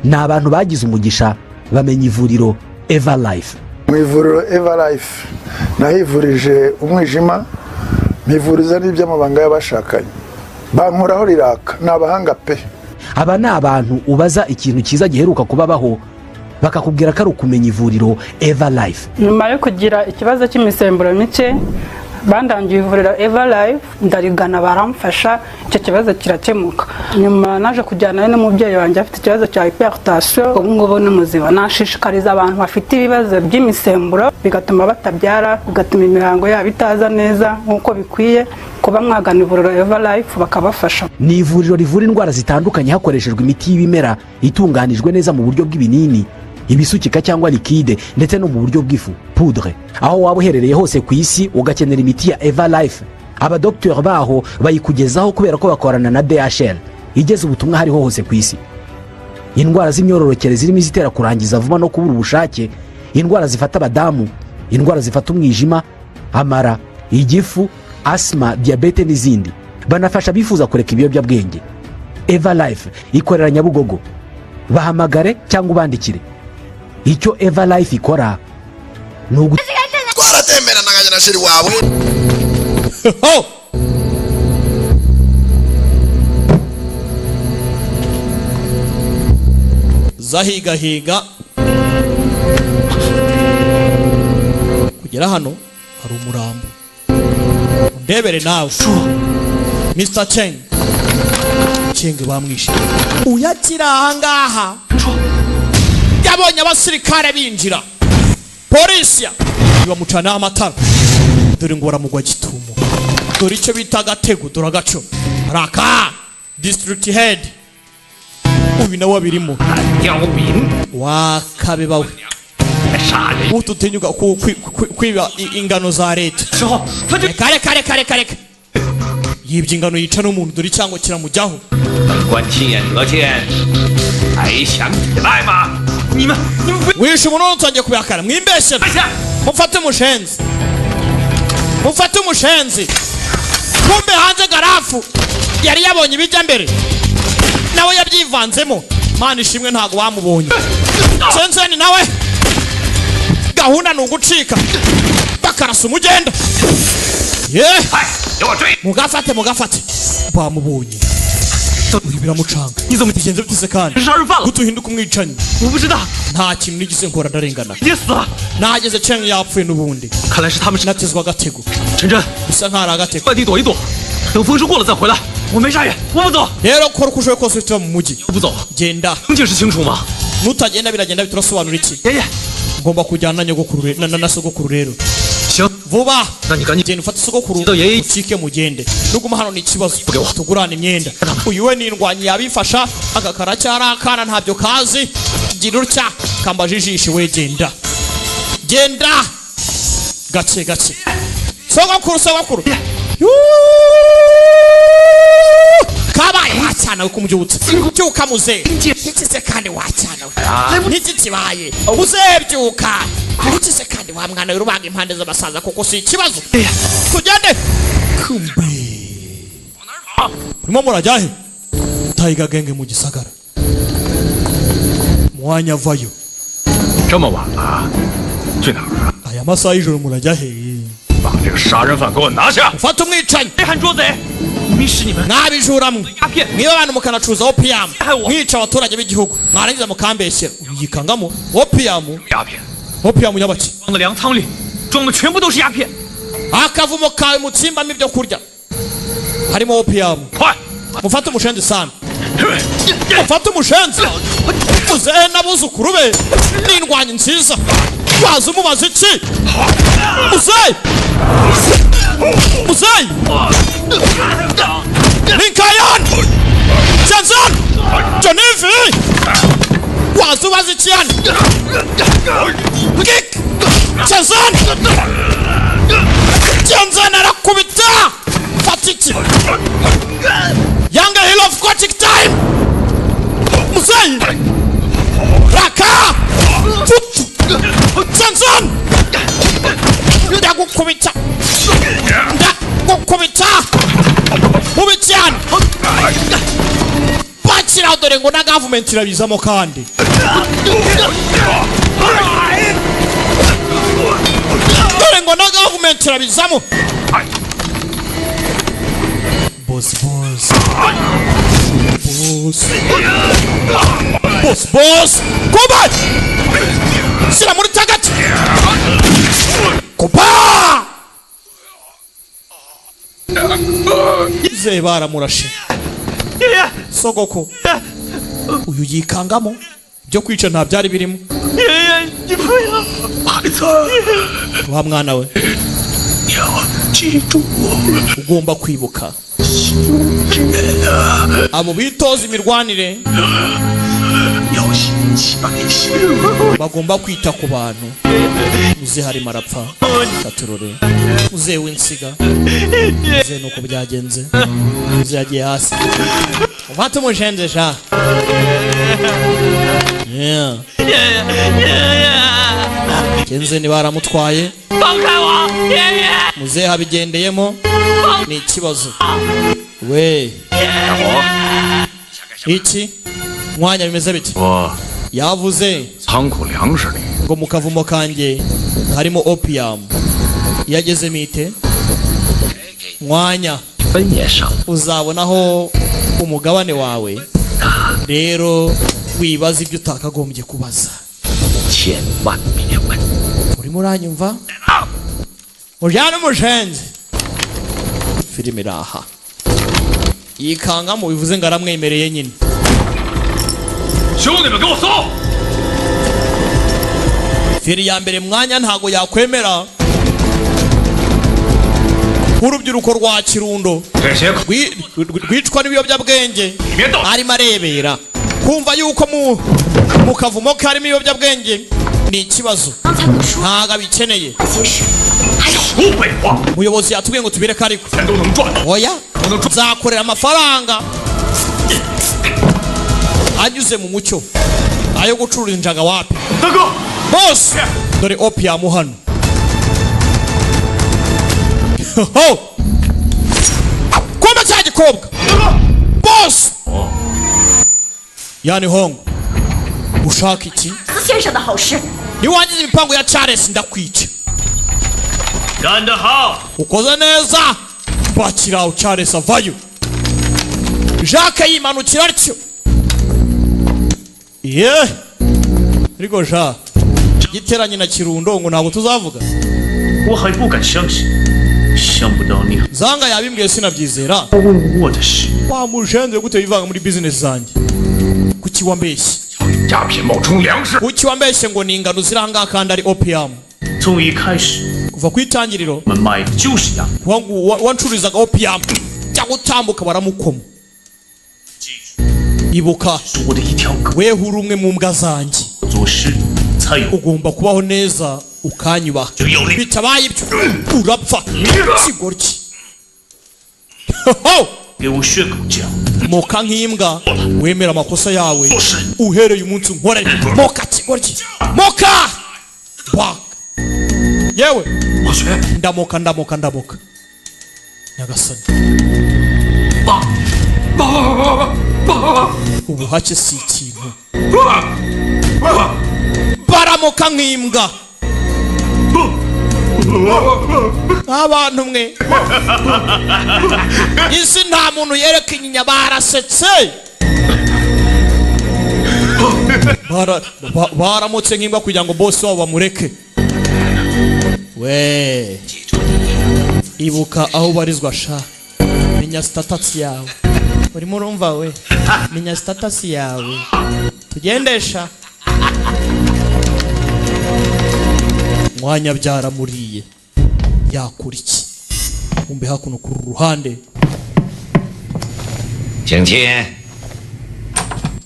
Ni abantu bagize umugisha bamenya ivuriro Eva Life. Mu ivuriro Eva Life nahivurije umwijima, mpivuriza n'iby'amabanga y'abashakanye, bankoraho riraka. Ni abahanga pe. Aba ni abantu ubaza ikintu cyiza giheruka kubabaho, bakakubwira ko ari ukumenya ivuriro Eva Life. Nyuma yo kugira ikibazo cy'imisemburo mike, bandangiye ivuriro Eva Life, ndarigana baramfasha, icyo kibazo kirakemuka. Nyuma naje kujyanayo n'umubyeyi wanjye afite ikibazo cya hypertension, ubu ngubu ni muzima. Nashishikariza abantu bafite ibibazo by'imisemburo bigatuma batabyara, bigatuma imihango yabo itaza neza nk'uko bikwiye, kuba mwagana ivuriro Eva Life bakabafasha. Ni ivuriro rivura indwara zitandukanye hakoreshejwe imiti y'ibimera itunganijwe neza mu buryo bw'ibinini, ibisukika cyangwa liquide, ndetse no mu buryo bw'ifu, poudre. Aho waba uherereye hose ku isi ugakenera imiti ya Eva Life, abadogiteri baho bayikugezaho kubera ko bakorana na DHL igeza ubutumwa hariho hose ku isi. Indwara z'imyororokere zirimo izitera kurangiza vuba no kubura ubushake, indwara zifata abadamu, indwara zifata umwijima, amara, igifu, asima, diyabete n'izindi. Banafasha abifuza kureka ibiyobyabwenge. Eva Life ikorera Nyabugogo. Bahamagare cyangwa ubandikire. Icyo Eva Life ikora ni ugu Twaratemberanaga na chéri wawe. Ho! Zahigahiga kugera hano hari umurambo, undebere nawe. Mr Cheng, Cheng bamwishe. Uyakira ahangaha yabonye abasirikare binjira, polisi bamucana amatara. Dore ngo baramugwa gitumo, dore icyo bita agatego, dore agaco raka. District head uyu nawe abirimo wakabebawe, ututinyuka kwiba ingano za leta. Reka reka reka reka reka, yibye ingano yica n'umuntu, dore icyango kiramujyaho. 本官亲眼得见，还想抵赖吗？你们你们不 Wishe umuntu, ntangiye kubihakana. Mwimbeshere, mufate umushenzi, mufate umushenzi. Kumbe hanze garafu yari yabonye ibijya mbere, nawe yabyivanzemo. Mana ishimwe ntabwo bamubonye. Senseni nawe Gahunda ni ugucika bakarasa umugenda. Ye, mugafate, mugafate. Bamubonye uyu, biramucanga. Bigenze bitize kandi guta uhinduka umwicanyi? Nta kintu nigeze nkora, ndarengana. Nageze Cheng yapfuye n'ubundi, natezwa agatego. 陈真， Bisa nkaho ari agatego. 外地躲一躲，等风声过了再回来。我没杀人，我不走。 Rero kora uko ushoboye kose uhite uva mu mujyi. 不走， Genda. 能解释清楚吗？ Nutagenda biragenda biturasobanura iki? Ngomba kujyana na nyogokuru na sogokuru rero. 行， Vuba. 那你赶紧 Genda ufate sogokuru ucike mugende. Nuguma hano ni ikibazo. Tugurane imyenda. Uyu we ni indwanyi yabifasha, aka karacyari akana ntabyo kazi. Gira utya kambaje ijisho we, genda. Genda. Gake gake. Sogokuru, sogokuru. Yuuu! Kabaye wacyana we kumubyutsa. Byuka muze. Iki se kandi wacyana we? Niki kibaye? Muze, byuka. Iki se kandi wa mwana we, rubaga impande z'abasaza kuko si ikibazo. Tugende. Kumbe. Murimo murajya he? Tiger Gang mu gisagara. Mwanya vayo. 这么晚了，去哪儿啊？ Aya masaha y'ijoro murajya he? 把这个杀人犯给我拿下！ Ufate umwicanyi. 汉捉贼，明使你们 Mwabijura mwe. 鸦片， Mwiba abantu mukanacuruza opium. Mwica abaturage b'igihugu. Mwarangiza mukambeshyera. Yikangamo opium. 鸦片， Opium nyabaki? 装的粮仓里装的全部都是鸦片。 Akavumo kawe mutsimbamo ibyo kurya harimo opium. 快！ Mufate umushenzi sana, mufate umushenzi. Muzehe n'abuzukuru be n'indwanyi nziza. Waza umubaza iki muzehe? Muzehe Linkayan Jensen Genevieve, waza ubaza iki yani? Kick Jensen, Jensen arakubita. Fata iki Younger Hill of Gothic Time. Muzehe raka tutu Jensen, ndagukubita, ndagukubita mubi cyane. Bakira dore ngo na gavumenti irabizamo kandi. Dore ngo na gavumenti irabizamo. Boss, boss, boss, boss, boss, kuba shyira muri tagati kuba ze baramurashe. Sogoko uyu yikangamo byo kwica nta byari birimo. 爷爷，你不要， 孩子， Wa mwana we, 你要记住， ugomba kwibuka 之人啊， abo bitoza imirwanire 要心齐百姓。 bagomba kwita ku bantu. Muze harimo arapfa katurore. Muze w'insiga, muze nuko byagenze. Muze yagiye hasi. Ufate umushenze sha. Yeah. 爷爷，爷爷， Genze ni baramutwaye. 放开我，爷爷！ Muzehe abigendeyemo ni ikibazo we. Iki mwanya bimeze bite? 我 Yavuze 仓库粮食里 ngo mu kavumo kanjye harimo opium. Iyo agezemo ite mwanya 分也少。 uzabonaho umugabane wawe. Rero wibaza ibyo utakagombye kubaza. 千万别问。 Urimo uranyumva mujyane umushenzi? Filime iraha yikangamo, bivuze ngo aramwemereye nyine. 兄弟们，给我搜！ Feri ya mbere mwanya ntago yakwemera nk'urubyiruko rwa Kirundo 这些 rwicwa n'ibiyobyabwenge arimo arebera. Kumva yuko mu kavumo karimo ibiyobyabwenge ni ikibazo, 刚才可说 ntago abikeneye. 那些事，还是 不废话， Umuyobozi yatubwiye ngo tubireke, ariko 钱都能赚。 oya, nzakorera amafaranga anyuze mu mucyo, ayo gucuruza injaga wapi. 大哥， Bose dore opium hano. Ho! Kumbe cya gikobwa bose yani hongo ushaka iki? 司先生的好事。 Niwangiza Nindangiza imipango ya Charles ndakwica. 干得好！ Ukoze neza. Bakiraho, Charles avayo, Jacques yimanukira atyo. Ye ariko ja giteranye na Kirundo ngo ntabwo tuzavuga. 我还不敢相信，想不到你 Zanga yabimbwiye sinabyizera. 问我的事。 Wa mushenze, gute wivanga muri business zanjye? Kuki wambeshye? 鸦片冒充粮食， Kuki wambeshye ngo ni ingano ziri ahangaha kandi ari opium? 从一开始， Kuva ku itangiriro 我们卖的就是鸦片。 wancururizaga opium. Cyangwa utambuka baramukoma. Ibuka, weho uri umwe mu mbwa zanjye. 做事才有 Ugomba kubaho neza, ukanyubaha. Bitabaye ibyo urapfa, kigoryi. 给我学狗叫。 Moka nk'imbwa, wemera amakosa yawe. Uhereye umunsi nkoreye, moka kigoryi, moka bak. Yewe, ndamoka, ndamoka, ndamoka. Nyagasani, ubuhake si ikintu. Baramoka nk'imbwa. Abantu mwe, isi nta muntu yereka inyinya. Barasetse. Baramutse nk'imbwa kugira ngo bosi wabo bamureke. We, ibuka aho ubarizwa sha, menya status yawe. Urimo urumva we? Menya status yawe, tugendesha mwanya. Byaramuriye, yakora iki? Kumbe hakuno ku ruhande 请进。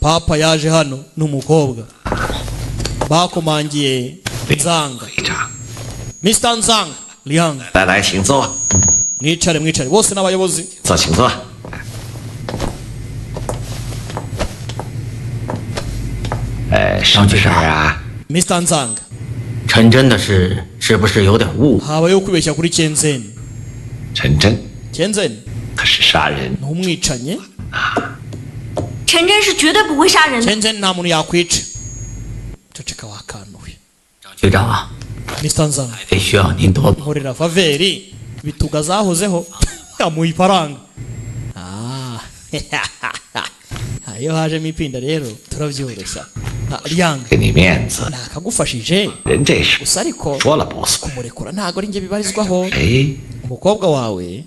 Papa yaje hano n'umukobwa, bakomangiye Nzanga, Mr Nzanga Liang. 来来，请坐， Mwicare, mwicare, bose n'abayobozi. 坐，请坐。什么事儿啊？ Mr Nzanga， 陈真的事是不是有点误？ Habayeho kwibeshya kuri Kenzeni. 陈真 Kenzeni 他是杀人， ni umwicanyi. 陈真是绝对不会杀人的。 Kenzeni nta muntu yakwica. Ceceka wakanuwe. 局长啊， Mr Nzanga， 得需要您多 nkorera faveur. Bituga zahozeho, amuha ifaranga. Ah, iyo hajemo ipinda rero turabyoroshya. Ah, Liang, 给你面子， nakagufashije. 人这事 Gusa ariko 说了不算。 kumurekura ntabwo ari njye bibarizwaho. 哎， Umukobwa wawe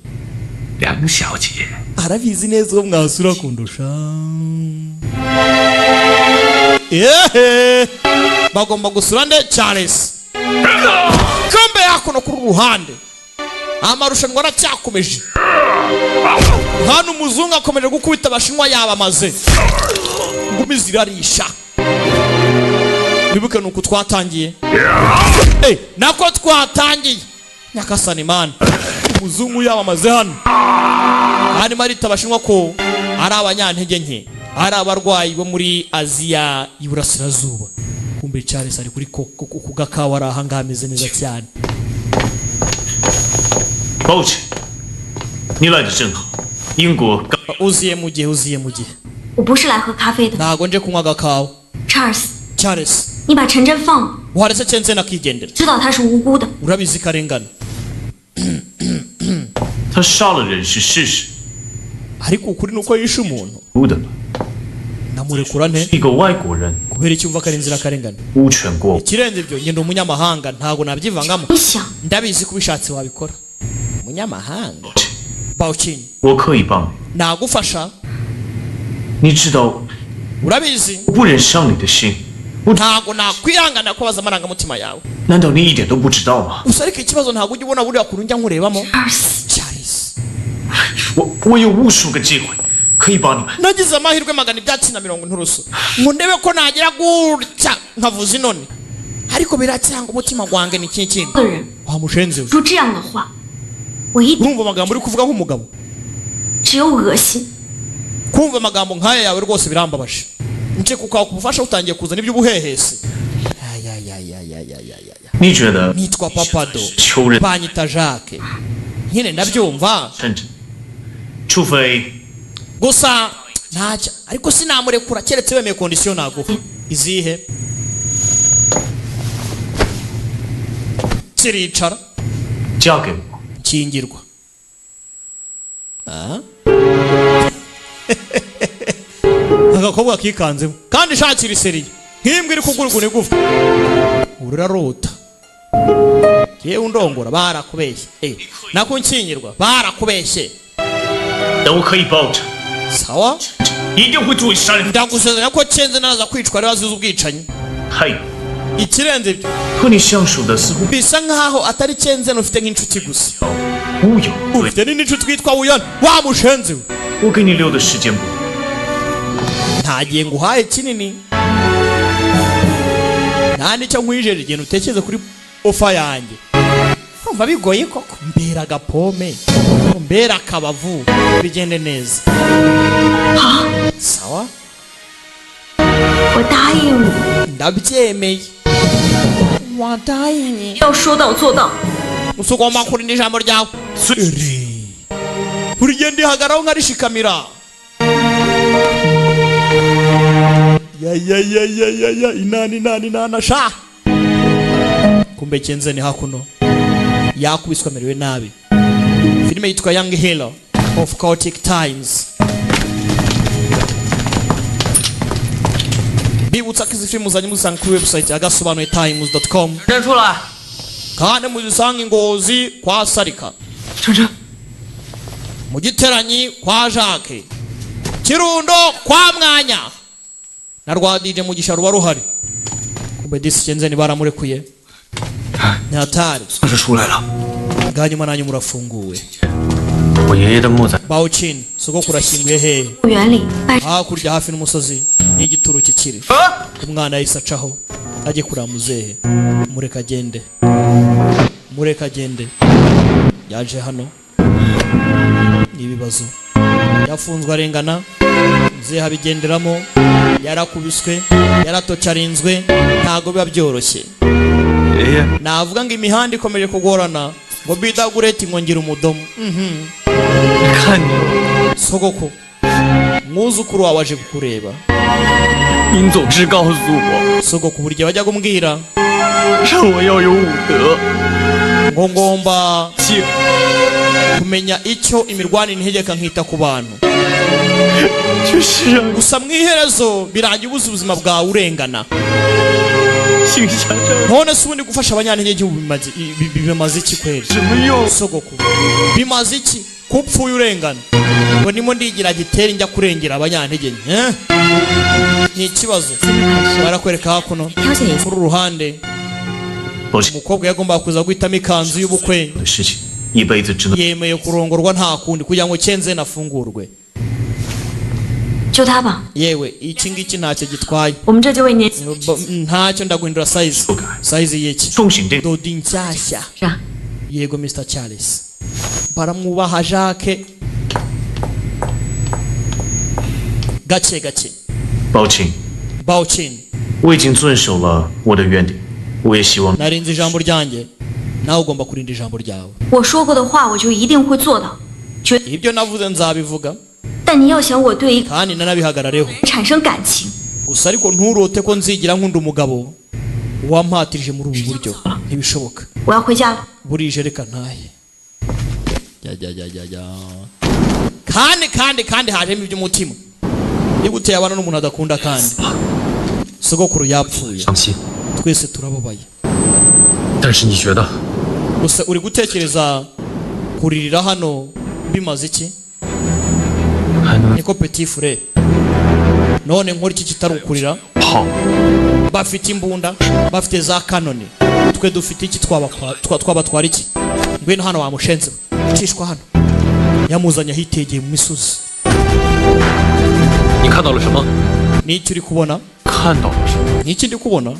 梁小姐， arabizi neza uwo mwasura kundusha. Yehe, bagomba gusura nde? Charles. Kambe hakuno kuri ruhande amarushanwa aracyakomeje. Hano umuzungu akomeje gukubita abashinwa, yabamaze, ingumi zirarisha. Wibuke nuko twatangiye. Nako twatangiye. Nyakasani mana, umuzungu yabamaze hano. Hanyuma arita abashinwa ko ari abanyantege nke, ari abarwayi bo muri Aziya y'Iburasirazuba. Kumbe Charles ari kuri ku gakawa, ari ahangaha ameze neza cyane. 抱歉，你来的正好。英国刚 Uziye mu gihe, uziye mu gihe. 我不是来喝咖啡的。 Ntago nje kunywa agakawa. ，Charles， Charles， 你把陈真放了， waretse Chenzen akigendera. 知道他是无辜的。 Urabizi ko arengana. 他杀了人是事实， Ariko ukuri ni uko yishe umuntu. 哭的吧？ Namurekura nte? 一个外国人 Kubera icyo umva ko ari inzirakarengane? 无权过问。 Ikirenze ibyo, ngenda umunyamahanga, ntago nabyivangamo. 你想， Ndabizi ko ubishatse wabikora. Umunyamahanga Bawucini, 我可以帮 nagufasha. 你。你知道， Urabizi, 我不忍伤你的心， ntago nakwihangana kubaza amarangamutima yawe. 难道你一点都不知道吗？ Gusa ariko ikibazo, ntabwo ujya ubona buriya kuntu njya nkurebamo, Charles. 我有无数个机会可以帮你们， Nagize amahirwe magana ibyatsi na mirongo inturusu ngo ndebe ko nagira gutya nkavuza inoni, ariko biracyanga umutima gwanjye. Ni iki kintu 个人 wa mushenzi we? 说这样的话，我一 Urumva amagambo uri kuvuga nk'umugabo? 只有恶心。 Kumva amagambo nk'aya yawe rwose birambabaje. Nje kukwaka ubufasha utangiye kuzana iby'ubuhehesi. 你觉得 Nitwa Papado, 求人 banyita Jacques nyine, ndabyumva. 甚至，除非 Gusa ntacyo, ariko sinamurekura keretse wemeye condition naguha. Izihe? Siricara. 嫁给我。 Nshyingirwa. Ah? Agakobwa kikanzemo kandi shakira iseriye nk'imbwa iri kugurugura igufwa. Urarota yewe undongora, barakubeshye. Eh, nako nshyingirwa, barakubeshye. 都可以报仇， Sawa. 一定会注意杀人。 Ndagusezeranya ko cyenze naza kwicwa rero azize ubwicanyi. 还有， Ikirenze ibyo, 和你相处的似乎 bisa nkaho atari cyenze ufite nk'inshuti gusa, 乌有。 ufite n'indi nshuti witwa Wuyani wa mushenzi we. 我给你留的时间不多， Nta gihe nguhaye kinini, nta n'icyo nkwijeje. Igihe utekereza kuri offer yanjye, urumva bigoye koko. Mbera agapome, mbera akabavu, bigende neza. Sawa. 我答应你， Ndabyemeye. Wadaye. 要说到做到。 Gusa ugomba kurinda ijambo ryawe. Buri gihe ndihagaraho nkarishikamira. Ya ya ya ya ya ya, inani inani inana sha. Kumbe cyenze ni hakuno yakubiswe, amerewe nabi. Filime yitwa Young Hero of Chaotic Times. Bibutsa ko izi filime uzajya muzisanga kuri website agasobanuye times.com. 认出来， Kandi muzisanga ingozi kwa Sarika, mu giteranyi kwa Jacques, Kirundo kwa Mwanya na rwa DJ Mugisha ruba ruhari. Kumbe disi cyenzeni baramurekuye, ntihatari. 算是出来了。 Bwa nyuma nanyu murafunguwe. 我爷爷的墓在 Bawucin, sogokuru ashyinguye hehe? 墓园里拜 Hakurya hafi n'umusozi n'igituro kikiri. Umwana yahise acaho ajye kureba muzehe. Mureka agende, mureka agende. Yaje hano ni ibibazo, yafunzwe arengana, muzehe abigenderamo, yarakubiswe, yaratocarinzwe, ntago biba byoroshye. 爷爷。 Navuga ngo imihanda ikomeje kugorana, ngo bidagureti ngo ngira umudomo. 看你， Sogoko, mwuzukuru wawe aje kukureba. 您总是告诉我， Sogoko, buri gihe bajya kumbwira 让我要有武德， ngo ngomba 敬 kumenya icyo imirwanire integeka, nkita ku bantu. 却是让 Gusa mu iherezo birangira ubuze ubuzima bwawe urengana. 行侠仗 None se ubundi gufasha abanyantege igihugu bimaze iki kweri? 什么用？ Sogoko, bimaze iki ko upfuye urengana, ngo ndimo ndigira gitera njya kurengera abanyantege nke, eh? Ni ikibazo. Barakwereka hakuno kuri uru ruhande, 抱歉 umukobwa yagombaga kuza guhitamo ikanzu y'ubukwe. 的事情，一辈子只能 Yemeye kurongorwa, nta kundi, kugira ngo cyenze nafungurwe. 就它吧。 Yewe, iki ngiki ntacyo gitwaye. 我们这就为您 Ntacyo, ndaguhindura size. Size y'iki? 送行这 Doda inshyashya. 是吧？ Yego, Mr Charles. Baramwubaha Jacques. Gake gake. 抱歉， Bauchin, 我已经遵守了我的约定，我也希望 narinze ijambo ryanjye, nawe ugomba kurinda ijambo ryawe. 我说过的话，我就一定会做到。绝， Ibyo navuze nzabivuga, 但你要想我对一个 kandi nanabihagarariho. 人产生感情， Gusa ariko nturote ko nzigira nkunda umugabo wampatirije muri ubu buryo, ntibishoboka. 我要回家了。 Burije, reka ntahe. Jya jya jya jya jya. Kandi kandi kandi hajemo iby'umutima, niba uteye abana n'umuntu adakunda. Kandi sogokuru yapfuye, 伤心， twese turababaye. 但是你觉得 Gusa uri gutekereza kuririra hano bimaze iki? 还能 Niko petit frere, none nkora iki kitari ukurira? 跑？ Bafite imbunda, bafite za kanoni, twe dufite iki? Twabatwara iki? Ngwino hano wa mushenzi we, cishwa hano. Yamuzanye ahitegeye mu misozi. 你看到了什么？ N'icyo uri kubona? 看到了什么？ N'iki ndi kubona?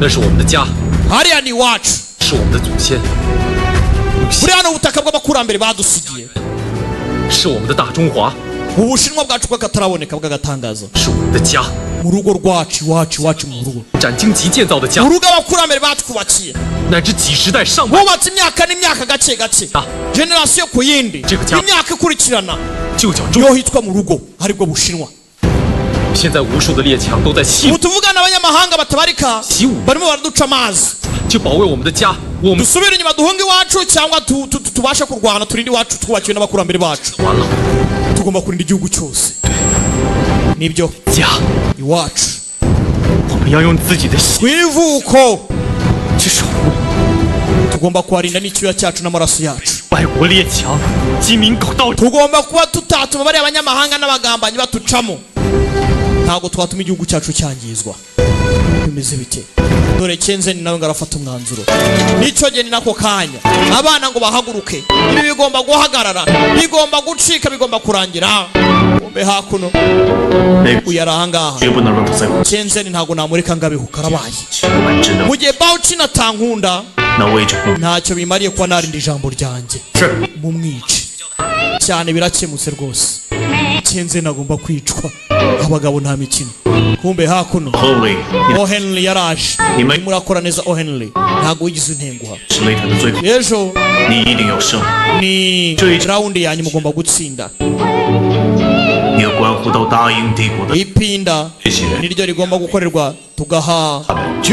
那是我们的家， Hariya ni iwacu, 是我们的祖先， buriya ni ubutaka bw'abakurambere badusigiye, 是我们的大中华， Ubushinwa bwacu bw'akataraboneka, bw'agatangaza. 是我们的家， Mu rugo rwacu, iwacu, iwacu mu rugo, 斩荆棘建造的家 mu，rugo abakurambere batwubakiye, 乃至几十代上百 bubatse imyaka n'imyaka, gake gake, Ah. generasiyo ku yindi, Cyo- cyo- imyaka ikurikirana, 就叫中。 niho hitwa mu rugo, aribwo Bushinwa. 现在无数的列强都在戏 Ubu tuvugana, abanyamahanga batabarika 习武 barimo baraduca amazi. 去保卫我们的家，我们 Dusubire inyuma duhunge iwacu cyangwa tubashe kurwana turinde iwacu twubakiwe n'abakurambere bacu. Tugomba kurinda igihugu cyose, nibyo. 家， Iwacu. 我们要用自己的血 Ku ivuko. 去守护。 Tugomba kuharinda n'icyuya cyacu n'amaraso yacu. 外国列强、鸡鸣狗盗， Tugomba kuba tutatuma bariya abanyamahanga n'abagambanyi batucamo. Ntabwo twatuma igihugu cyacu cyangizwa. Bimeze bite? Dore Kenzeni nawe ngo arafata umwanzuro. Nicyo gihe, ni nako kanya abana ngo bahaguruke. Ibi bigomba guhagarara, bigomba gucika, bigomba kurangira. Kumbe hakuno uyu ari ahangaha. 绝不能让他再活。 Kenzeni ntabwo namureka ngo abeho, karabaye. 我们真的 Mu gihe Bawucina atankunda, 那我也就不 ntacyo bimariye kuba narinda ijambo ryanjye. Mumwice cyane, birakemutse rwose. Kenzeni agomba kwicwa. Abagabo nta mikino. Kumbe hakuno 后卫， O Henry yaraje. Urimo urakora neza, O Henry, ntabwo wigeze untenguha. 是擂台的最后， Ejo 你一定要胜， ni round yanyu, mugomba gutsinda. 也关乎到大英帝国的 Ipinda niryo rigomba gukorerwa, tugaha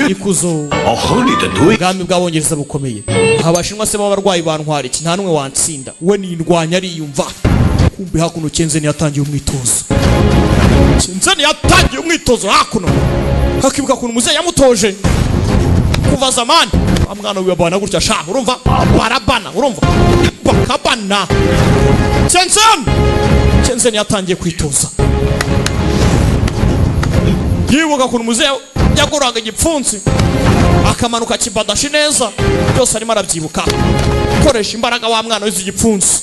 ikuzo 哦，合理的对。 ubwami bw'Abongereza bukomeye. Abashinwa se b'abarwayi bantwara iki? Nta n'umwe wantsinda, we nindwanya ariyumva. Kumbe hakuno Kenzeni yatangiye umwitozo. Kenzeni yatangiye umwitozo hakuno, hakibuka ukuntu muzehe yamutoje kuva zamani. Wa mwana wibabana gutya sha, urumva barabana, urumva bakabana. Kenzeni, Kenzeni yatangiye kwitoza, yibuka ukuntu muzehe yaguraga igipfunsi akamanuka kibadashi neza. Byose arimo arabyibuka. Koresha imbaraga wa mwana wize igipfunsi.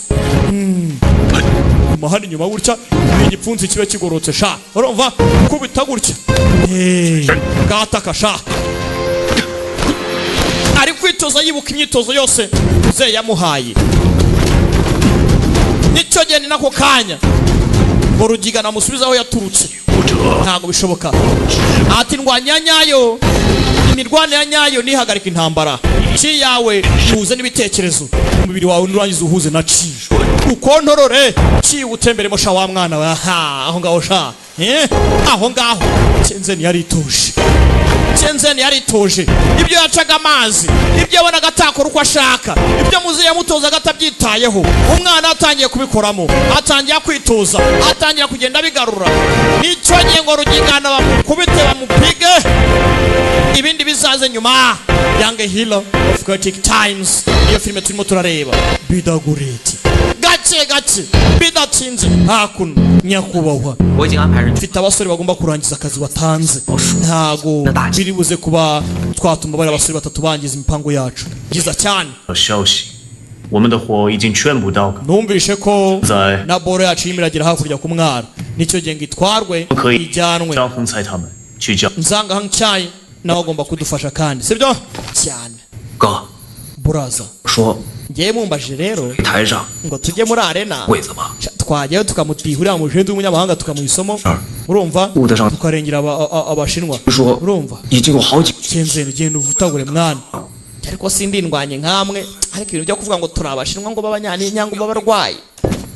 Guma hano inyuma gutya, igipfunsi kibe kigororotse sha, urumva kubita gutya. Eh, gataka sha. Ari kwitoza yibuka imyitozo yose muzehe yamuhaye. Nicyo gihe, ni nako kanya ngo Rugiga namusubize aho yaturutse. Ntabwo bishoboka. Ati ndwanya nyayo, imirwane ya nyayo nihagarika intambara. Chi yawe uhuze n'ibitekerezo, umubiri wawe nurangiza uhuze na chi, ukontorore chi, utemberemo sha wa mwana we. Aha, aho ngaho sha, eh, aho ngaho. Kenzeni yarituje, Kenzeni yarituje. Ibyo yacaga amazi, ibyo yabonaga atakora uko ashaka, ibyo muzehe yamutozaga atabyitayeho, umwana atangiye kubikoramo, atangiye kwitoza, atangira kugenda abigarura. Nicyo gihe ngo Rugigana bamukubite, bamupige, ibindi bizaze nyuma. Young Hero of Chaotic Times niyo filime turimo turareba. Bidagureti gake gake, bidatinze. Hakuno, nyakubahwa, 我已经安排人 mfite abasore bagomba kurangiza akazi watanze. Ntago biri buze kuba twatuma bari abasore batatu bangiza imipango yacu. Byiza cyane. 消息，我们的货已经全部到港， Numvishe ko 在 na boro yacu irimo iragera hakurya ku mwaro. Nicyo gihe ngo itwarwe, 可以 ijyanwe. 张宏才他们去叫 Nzanga Hangcyayi nawe agomba kudufasha kandi, sibyo cyane. 哥， Buraza, 说 ngewe mumbajije rero 台上 ngo tujye muri arena, 位子吧， twajyayo tukamutiha uriya mujenti w'umunyamahanga, tukamuha isomo, urumva, 顾得上 tukarengera Abashinwa. 说 Urumva, 已经有好几 Kenzeni, genda uvutagure mwana. Ariko sindindwanye nkamwe, ariko ibintu byo kuvuga ngo turi Abashinwa ngo b'abanyanyango b'abarwayi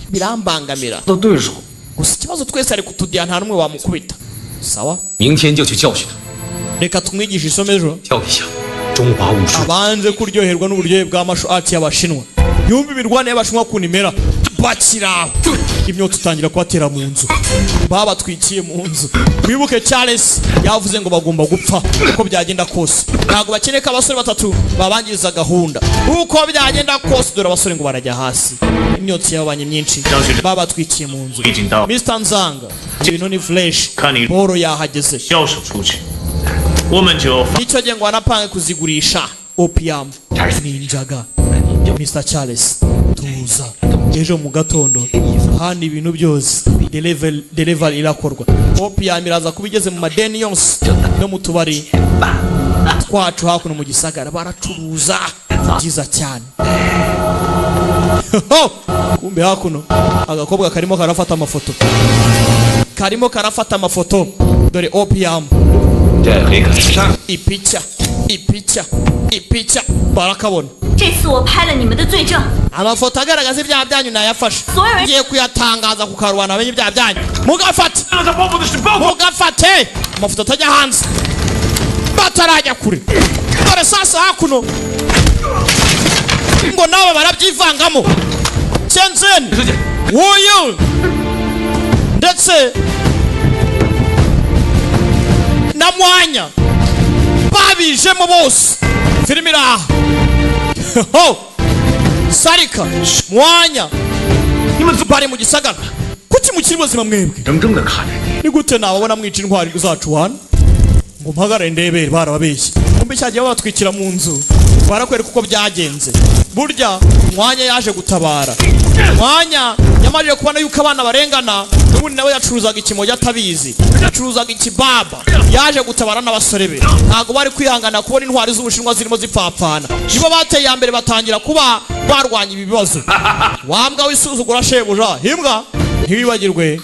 birambangamira. 的对手， Gusa ikibazo twese ari kutudiya, nta n'umwe wamukubita. Sawa. 明天就去教训他， Reka tumwigishe isomo ejo, 教一下中华武术。 abanze kuryoherwa n'uburyohe bwa martial art y'Abashinwa, yumva imirwane y'Abashinwa ukuntu imera. Bakiraho imyotsi itangira kubatera mu nzu babatwikiye mu nzu. Wibuke Charles yavuze ngo bagomba gupfa uko byagenda kose. Ntabwo bakeneye ko abasore batatu babangiriza gahunda uko byagenda kose. Dore abasore ngo barajya hasi, imyotsi yababanye myinshi, babatwikiye mu nzu. 已经到， Mr Nzanga, ibintu ni fresh, 看你 boro yahageze. 交手出去，我们就 Nicyo gihe ngo wanapange kuzigurisha opium ninjaga. Mr Charles, tuza, ejo mu gatondo hano ibintu byose delivery irakorwa. Opium iraza kuba igeze mu madeni yose no mu tubari twacu hakuno mu gisagara, baracuruza byiza cyane. Kumbe hakuno agakobwa karimo karafata amafoto, karimo karafata amafoto. Dore opium. 这黑可上 Ipica, ipica, ipica, barakabona. 这次我拍了你们的罪证， Amafoto agaragaza ibyaha byanyu nayafashe, ngiye kuyatangaza ku karubanda bamenye ibyaha byanyu. Mugafate, mugafate amafoto atajya hanze. Batarajya kure, dore sasa hakuno ngo nabo barabyivangamo. Shenzhen wuyu ndetse na mwanya babijemo bose. Filime iri aha ho. Sarika mwanya bari mu gisagara. Kuki mukiri buzima mwebwe? 怔怔的看着你。 Ni gute nababona mwica intwari zacu hano ngo mpagarare ndebere? Barababeshye. Kumbe cyagiye babatwikira mu nzu, barakwereka uko byagenze. Burya mwanya yaje gutabara. Mwanya yamajije kubona yuko abana barengana. N'ubundi nawe yacuruzaga ikimogi atabizi, yacuruzaga ikibaba. Yaje gutabara n'abasore be, ntabwo bari kwihangana kubona intwari z'Ubushinwa zirimo zipfapfana. Nibo bateye iya mbere, batangira kuba barwanya ibi bibazo. Wambwa wisuzugura shebuja imbwa, ntiwibagirwe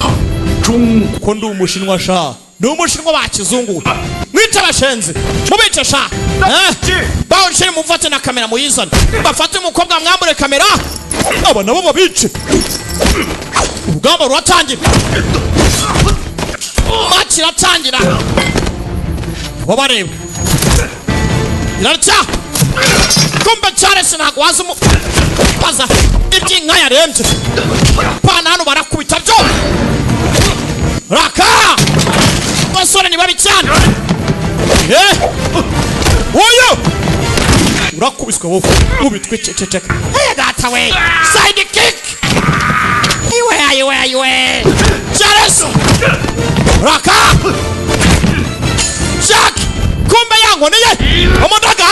ko ndi Umushinwa sha, ndi Umushinwa ba kizungu. Mwice abashenzi, mubice sha. Eh? Bawushire, mufate na kamera muyizane, bafate umukobwa mwambure kamera, aba nabo babice. Urugamba ruratangira, match iratangira, bo bareba irarya. Kumbe Charles ntabwo waza umubaza iby'inka yarembye. Pana hano barakubita byo raka, basore ni babi cyane. Eh, uyu urakubiswe wowe, ubitwe ceceka. Hey data we, side kick, iwe iwe iwe. Charles raka Jack, kumbe yankoneye umudaga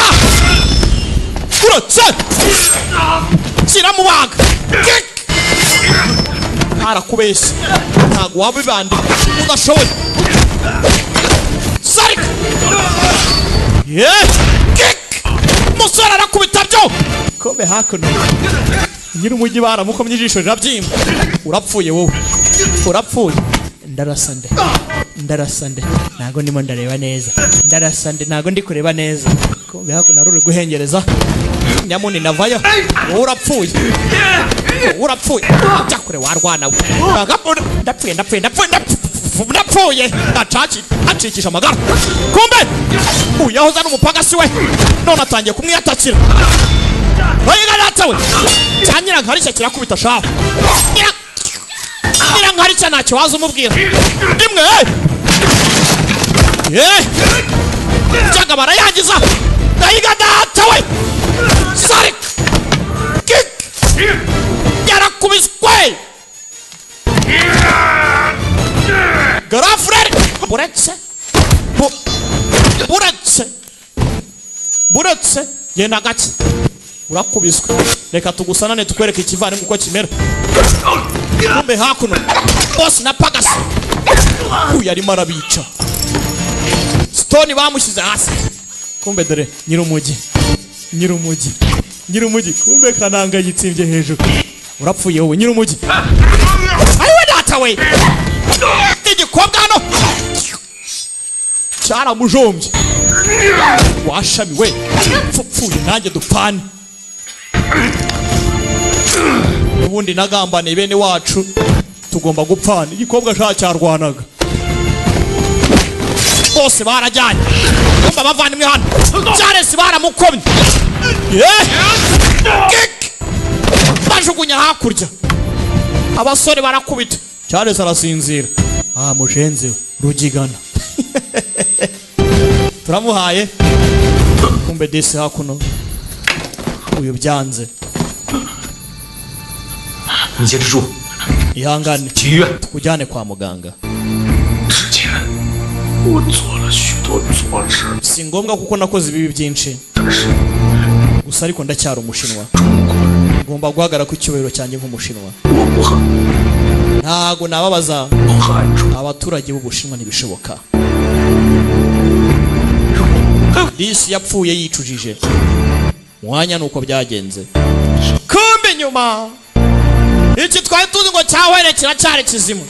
uretse kiramubaga kick. Arakubeshya, ntabwo waba ibandika udashoboye. Sarika ye kick, umusore arakubita byo. Kumbe hakuno nyir'umujyi baramukomye ijisho rirabyimba. Urapfuye wowe, urapfuye. Ndarasa nde? Ndarasa nde? Ntago ndimo ndareba neza. Ndarasa nde? Ntago ndi kureba neza. Kumbe hakuno ari uri guhengereza nyamunini avayo. Wowe urapfuye, wowe urapfuye, jya kure warwana we. Ndapfuye, ndapfuye, ndapfuye, ndapfuye. Acaci acikisha amagara. Kumbe uyu yahoze ari umupagasi we, none atangiye kumwiyatakira. Oyiga data we, cya nyirankarishya kirakubita shaho. Nyirankarishya ntacyo waza umubwira rimwe. Eh, cyaga barayangiza. Ndayiga data we, sari kick, yarakubiswe. Garafureri buretse buretse buretse, genda gake, urakubiswe. Reka tugusanane, tukwereke ikivandimwe uko kimera. Kumbe hakuno boss na pagasi uyu arimo arabica. Stone bamushyize hasi. Kumbe dore nyir'umujyi, nyir'umujyi, nyir'umujyi. Kumbe kananga yitsimbye hejuru. Urapfuye wowe nyir'umujyi. Ayiwe data we, igikobwa hano cyaramujombye. Washami we, pfupfuye nanjye dupfane. Ubundi nagambaniye bene wacu, tugomba gupfana. Igikobwa sha cyarwanaga, bose barajyanye. Kumva abavandimwe hano Charles baramukomye. Eh! Kick! Bajugunya hakurya, abasore barakubita. Charles arasinzira. Ah, mushenzi we rugigana turamuhaye. Kumbe disi hakuno uyu byanze. 你接着住， Ihangane. 去医院。 Tukujyane kwa muganga. 之前我做了许多错事， Si ngombwa kuko nakoze ibibi byinshi. 但是 Gusa ariko ndacyari Umushinwa, ngomba guhagarara ku cyubahiro cyanjye nk'Umushinwa. 我不恨 Ntago nababaza 不恨中 abaturage b'Ubushinwa, ntibishoboka. Disi yapfuye yicujije mwanya, nuko byagenze. Kumbe inyuma iki twari tuzi ngo cyahwere kiracyari kizima.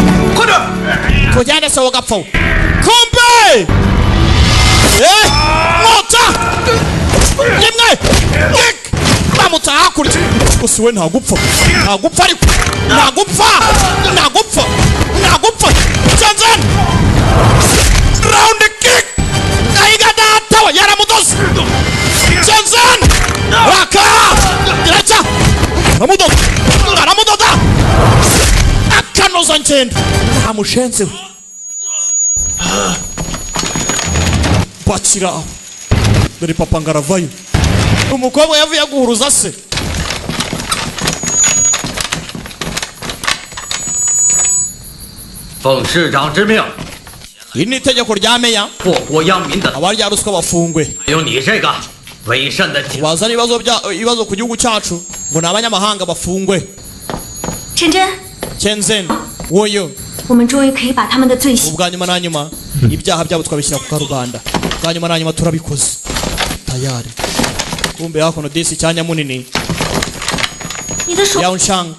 Tujyane se ugapfa we. Kumbe eh nkota rimwe kick, bamutsa hakurya. Gusa we ntagupfa, ntagupfa, ariko ntagupfa, ntagupfa, ntagupfa. Janzen round kick, ayiga data we. Aragenda nta mushenzi we bakira aho. Dore papa ngaravayo, umukobwa yavuye guhuruza se. 奉市长之命， Iri ni itegeko rya meya, 祸国殃民的， abarya ruswa bafungwe. 还有你这个伪善的 Bazana ibibazo bya ibibazo ku gihugu cyacu ngo ni abanyamahanga, bafungwe. 陈真， Kenzen woyo, 我们终于可以把他们的罪行 ubwa nyuma na nyuma ibyaha byabo twabishyira ku karubanda. Bwa nyuma na nyuma turabikoze tayari. Kumbe hakuno disi cyanya munini. 你的手 Yao Shang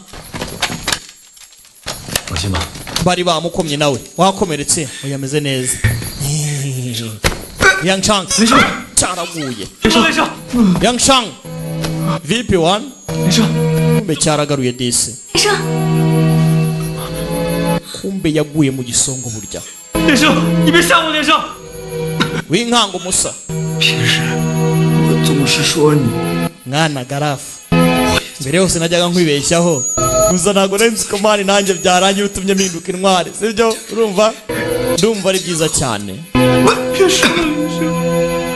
放心吧， bari bamukomye, nawe wakomeretse? Oya, ameze neza. Yang Chang cyaraguye. 没事没事。 Yang Shang vipi wan, kumbe cyaragaruye disi. 医生， Kumbe yaguye mu gisongo burya. 连生，你别吓我，连生。 Winkanga umusa. 平时我总是说你， Mwana garafu, mbere yose najyaga nkwibeshyaho gusa, ntabwo nari nzi ko mani nanjye byarangiye utumye mpinduka intwari, sibyo? Urumva, ndumva ari byiza cyane. 别说了，连生。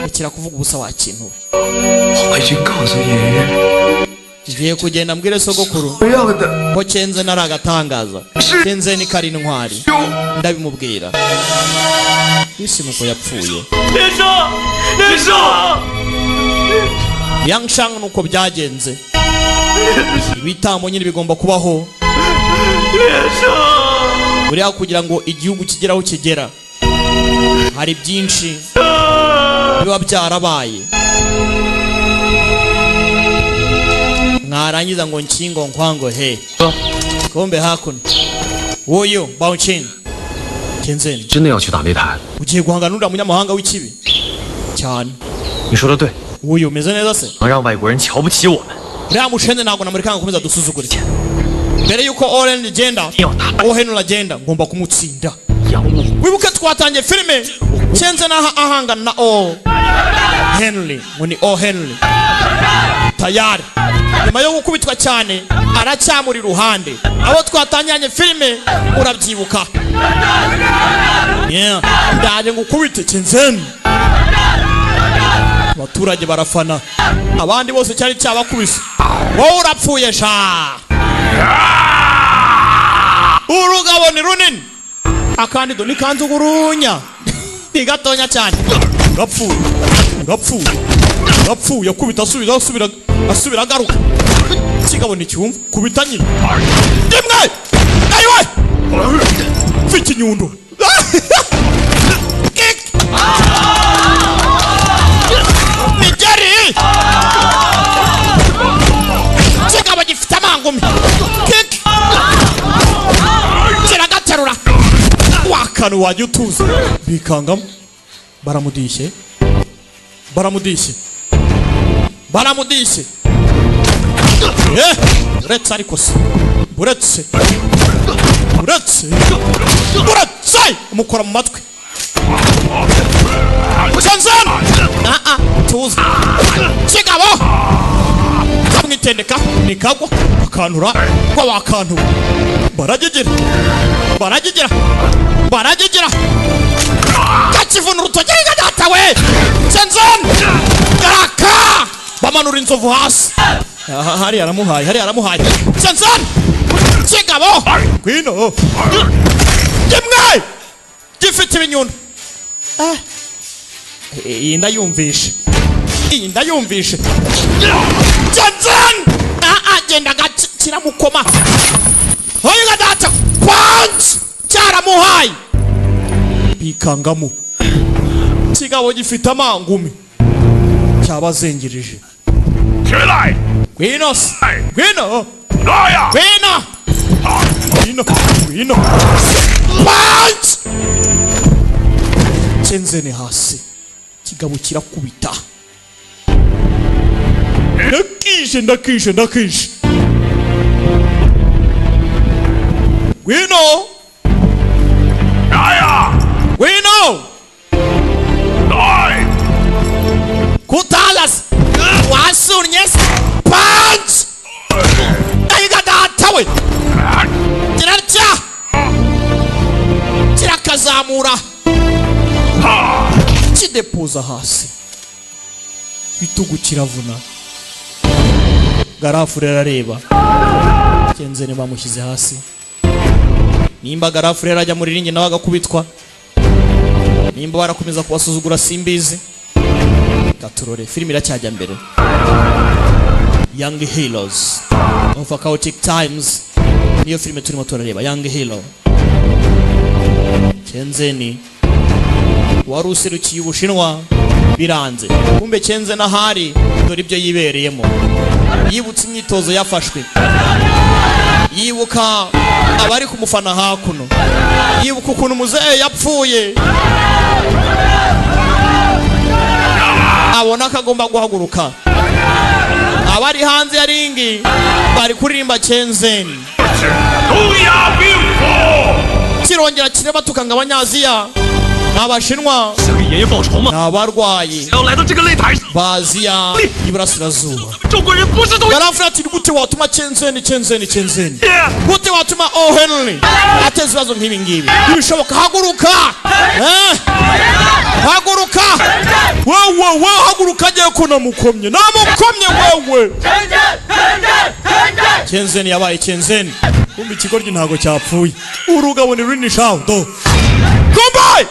Rekera kuvuga ubusa wa kintu we. 我回去告诉爷爷， Ngiye kugenda mbwire sogokuru 不要的。 ko Kenze nari agatangaza, Kenze ni kari intwari, ndabimubwira. Isi nuko yapfuye. 连生，连生， Yang Shang nuko byagenze, ibitambo nyine bigomba kubaho. 连生。 Buriya kugira ngo igihugu kigere aho kigera hari byinshi biba byarabaye, mwarangiza ngo nkingo nkwango he. Kumbe hakuno woyo Bauchin Kenzen, 真的要去打擂台？ ugiye guhangana n'uriya munyamahanga w'ikibi cyane. 你说的对， Uyu umeze neza se? 能让外国人瞧不起我们， Uriya mushende ntabwo namureka ngo akomeze adusuzugure. Mbere yuko Oren agenda, Ohen agenda, ngomba kumutsinda. Wibuke twatangiye filime Kenze naho ahangana na O Henry, ngo ni O Henry tayari. Nyuma yo gukubitwa cyane aracyamuri iruhande abo twatangiranye filime, urabyibuka? Yeah. Ndaje ngukubite Kenzeni. Abaturage barafana, abandi bose cyari cyabakubise. Wowe urapfuye sha. Urugabo ni runini akandi do nikanzugurunya ni gatonya cyane. Urapfuye, urapfuye, urapfuye. Akubita, asubira, asubira, asubira, agaruka. Kigabo nticyumva kubita nyine rimwe. Ayiwe, mfite inyundo. Kick! Migeri kigabo gifite amangumi. Kick! Kiragaterura wakanu wajya utuza bikangamo. Baramudishye, baramudishye, baramudishye. Eh, uretse ariko se, uretse, uretse, uretse umukora mu matwi. Johnson, ah ah, tuza kigabo. Kamwitendeka nikagwa akantura kwa wakantu. Baragigira, baragigira, baragigira, kakivuna urutoki data we. Johnson garaka, bamanura inzovu hasi. Aha, hariya aramuhaye, hariya aramuhaye. Johnson kigabo ngwino rimwe gifite ibinyundo. Ah. Iyi ndayumvishe, iyi ndayumvishe. Johnson, ah ah, genda gake, kiramukoma. Oyiga data, punch cyaramuhaye, bikangamo. Kigabo gifite amangumi cyabazengereje. Ngwino se, ngwino, ngwino, ngwino, ngwino. Punch cyenzene hasi. Kigabo kirakubita. Ndakishe, ndakishe, ndakishe. Ngwino, ngwino kutalas wasunnye se. Punch ayiga data we, kirarya. Arazamura kidepoza hasi, bitugu kiravuna. Garafure arareba Kenzeni bamushyize hasi. Nimba Garafure arajya muri ringi nawe agakubitwa, nimba barakomeza kubasuzugura simbizi. Gaturore filimi iracyajya mbere. Young Heroes of Chaotic Times niyo filime turimo turareba. Young Hero Kenzeni wari userukiye Ubushinwa biranze. Kumbe Kenzeni ahari dore ibyo yibereyemo. Yibutse imyitozo yafashwe, yibuka abari kumufana hakuno, yibuka ukuntu muzehe yapfuye, abona ko agomba guhaguruka. Abari hanze ya ringi bari kuririmba Kenzeni. Kirongera kirabatuka ngo Abanyaziya n'Abashinwa n'abarwayi baziya iburasirazuba. Garafura ati gute watuma Kenzeni Kenzeni Kenzeni, gute watuma O Henry ateza ibibazo nk'ibi ngibi? Ntibishoboka, haguruka, haguruka wewe, wewe haguruka, agiye ko namukomye, namukomye wewe. Kenzeni yabaye Kenzeni. Kumbe ikigoryi ntago cyapfuye, urugabo ni runini shaho do kumbe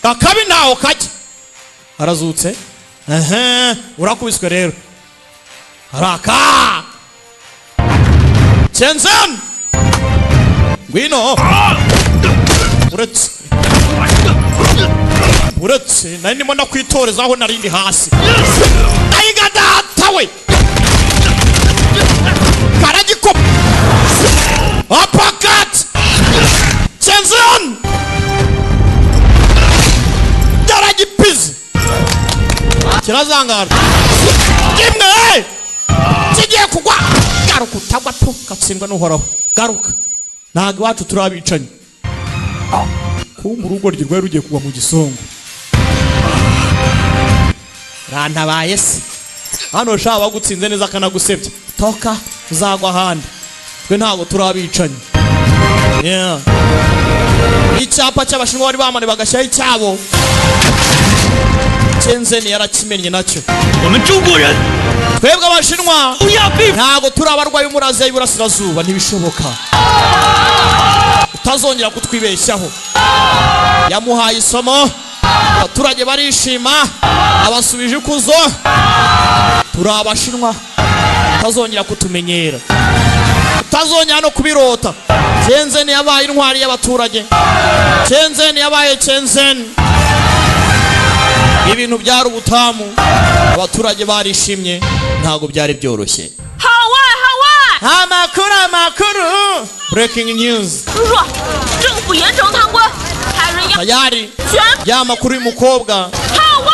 akabi ntaho kajya. Arazutse, ehe, urakubiswe rero. Araka Kenzeni, ngwino. Uretse uretse nari ndimo ndakwitoreza aho narindi hasi. Ayiga data we, karagiko uppercut. Kenzeni yaragipize kirazangara kimwe kigiye kugwa. Garuka utagwa po gatsindwa n'Uhoraho. Garuka, ntabwo iwacu turabicanyi. Kumbe urugo rwe rugiye kugwa mu gisongo. Rantabaye se hano sha, bagutsinze neza akanagusebya, toka uzagwa ahandi, twe ntabwo turabicanyi. Yeah. Icyapa cy'Abashinwa bari bamane bagashyiraho icyabo, Kenzeni yarakimennye nacyo. Twebwe Abashinwa ntabwo turi abarwayi b'umuraziya y'iburasirazuba, ntibishoboka, utazongera kutwibeshyaho. Yamuhaye isomo, abaturage barishima, abasubije ikuzo. Turi Abashinwa, utazongera kutumenyera, utazongera no kubirota. Kenzeni yabaye intwari y'abaturage. Kenzeni yabaye Kenzeni. Ibintu byari ubutamu, abaturage barishimye, ntago byari byoroshye. Amakuru, amakuru, breaking news. Tayari ya makuru y'umukobwa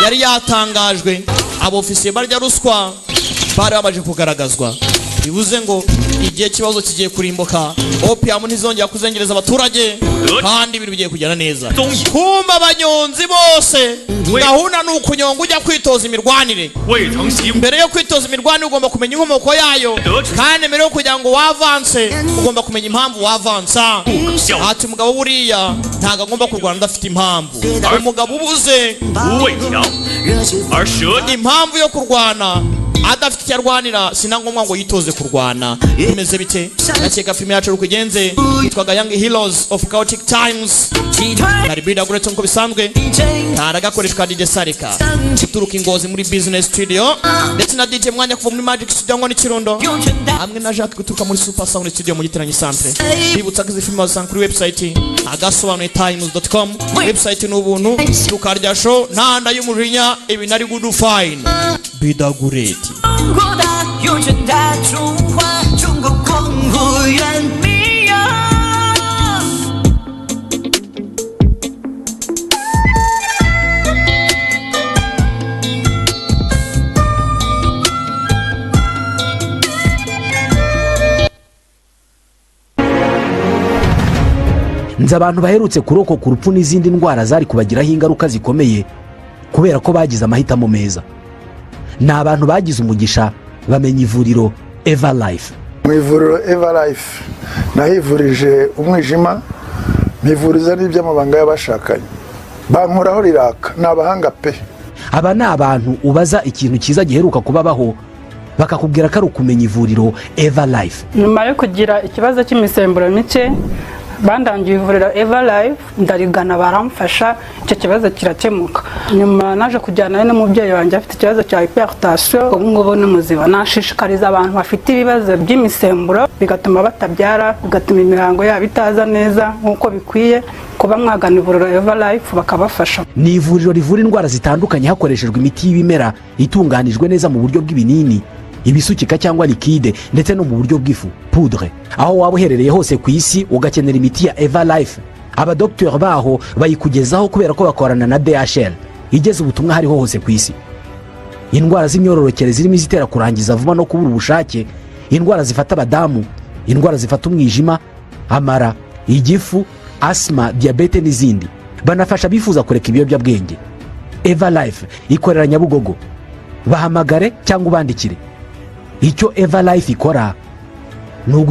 yari yatangajwe, abofisiye barya ruswa bari bamaze kugaragazwa. Bivuze ngo igihe kibazo kigiye kurimbuka, opium ntizongera kuzengereza abaturage, kandi ibintu bigiye kugenda neza. Kumba abanyonzi bose gahunda ni ukunyonga ujya kwitoza imirwanire. Mbere yo kwitoza imirwanire ugomba kumenya inkomoko yayo, kandi mbere yo kugira ngo wavanse ugomba kumenya impamvu wavansa. Ati umugabo buriya ntago agomba kurwana adafite impamvu. Umugabo ubuze impamvu yo kurwana adafite icyo arwanira, sina ngombwa ngo yitoze kurwana. Bimeze bite? Ndakeka filime yacu uko igenze yitwaga Young Heroes of Chaotic Times. Nari Bida Great nkuko bisanzwe, ntaragakoreshwa DJ Sarika uturuka Ingozi muri Business Studio, ndetse na DJ Mwanya kuva muri Magic Studio ngo ni Kirundo, hamwe na Jacques guturuka muri Super Sound Studio mu Giteranyi Centre. Bibutsa ko izi filime wazisanga kuri website agasobanuyetimes.com. Website ni ubuntu, tukarya show ntanda y'umujinya, ibi nari good fine. Bida Great. 中国大，永远大中华，中国光复远迷呀。 Nzi abantu baherutse kurokoka urupfu n'izindi ndwara zari kubagiraho ingaruka zikomeye kubera ko bagize amahitamo meza. Ni abantu bagize umugisha bamenya ivuriro Eva Life. Mu ivuriro Eva Life nahivurije umwijima, mpivuriza n'iby'amabanga y'abashakanye, bankoraho riraka, ni abahanga pe. Aba ni abantu ubaza ikintu cyiza giheruka kubabaho, bakakubwira ko ari ukumenya ivuriro Eva Life. Nyuma yo kugira ikibazo cy'imisemburo mike, bandangiye ivuriro Eva Life, ndarigana baramfasha, icyo kibazo kirakemuka. Nyuma naje kujyanayo n'umubyeyi wanjye afite ikibazo cya hypertension, ubu ngubu ni muzima. Nashishikariza abantu bafite ibibazo by'imisemburo bigatuma batabyara, bigatuma imihango yabo itaza neza nk'uko bikwiye, kuba mwagana ivuriro Eva Life bakabafasha. Ni ivuriro rivura indwara zitandukanye hakoreshejwe imiti y'ibimera itunganijwe neza mu buryo bw'ibinini, ibisukika cyangwa liquide, ndetse no mu buryo bw'ifu, poudre. Aho waba uherereye hose ku isi ugakenera imiti ya Eva Life, abadogiteri baho bayikugezaho kubera ko bakorana na DHL igeza ubutumwa hariho hose ku isi. Indwara z'imyororokere zirimo izitera kurangiza vuba no kubura ubushake, indwara zifata abadamu, indwara zifata umwijima, amara, igifu, asima, diyabete n'izindi. Banafasha abifuza kureka ibiyobyabwenge. Eva Life ikorera Nyabugogo. Bahamagare cyangwa ubandikire. Icyo Eva Life ikora ni ugu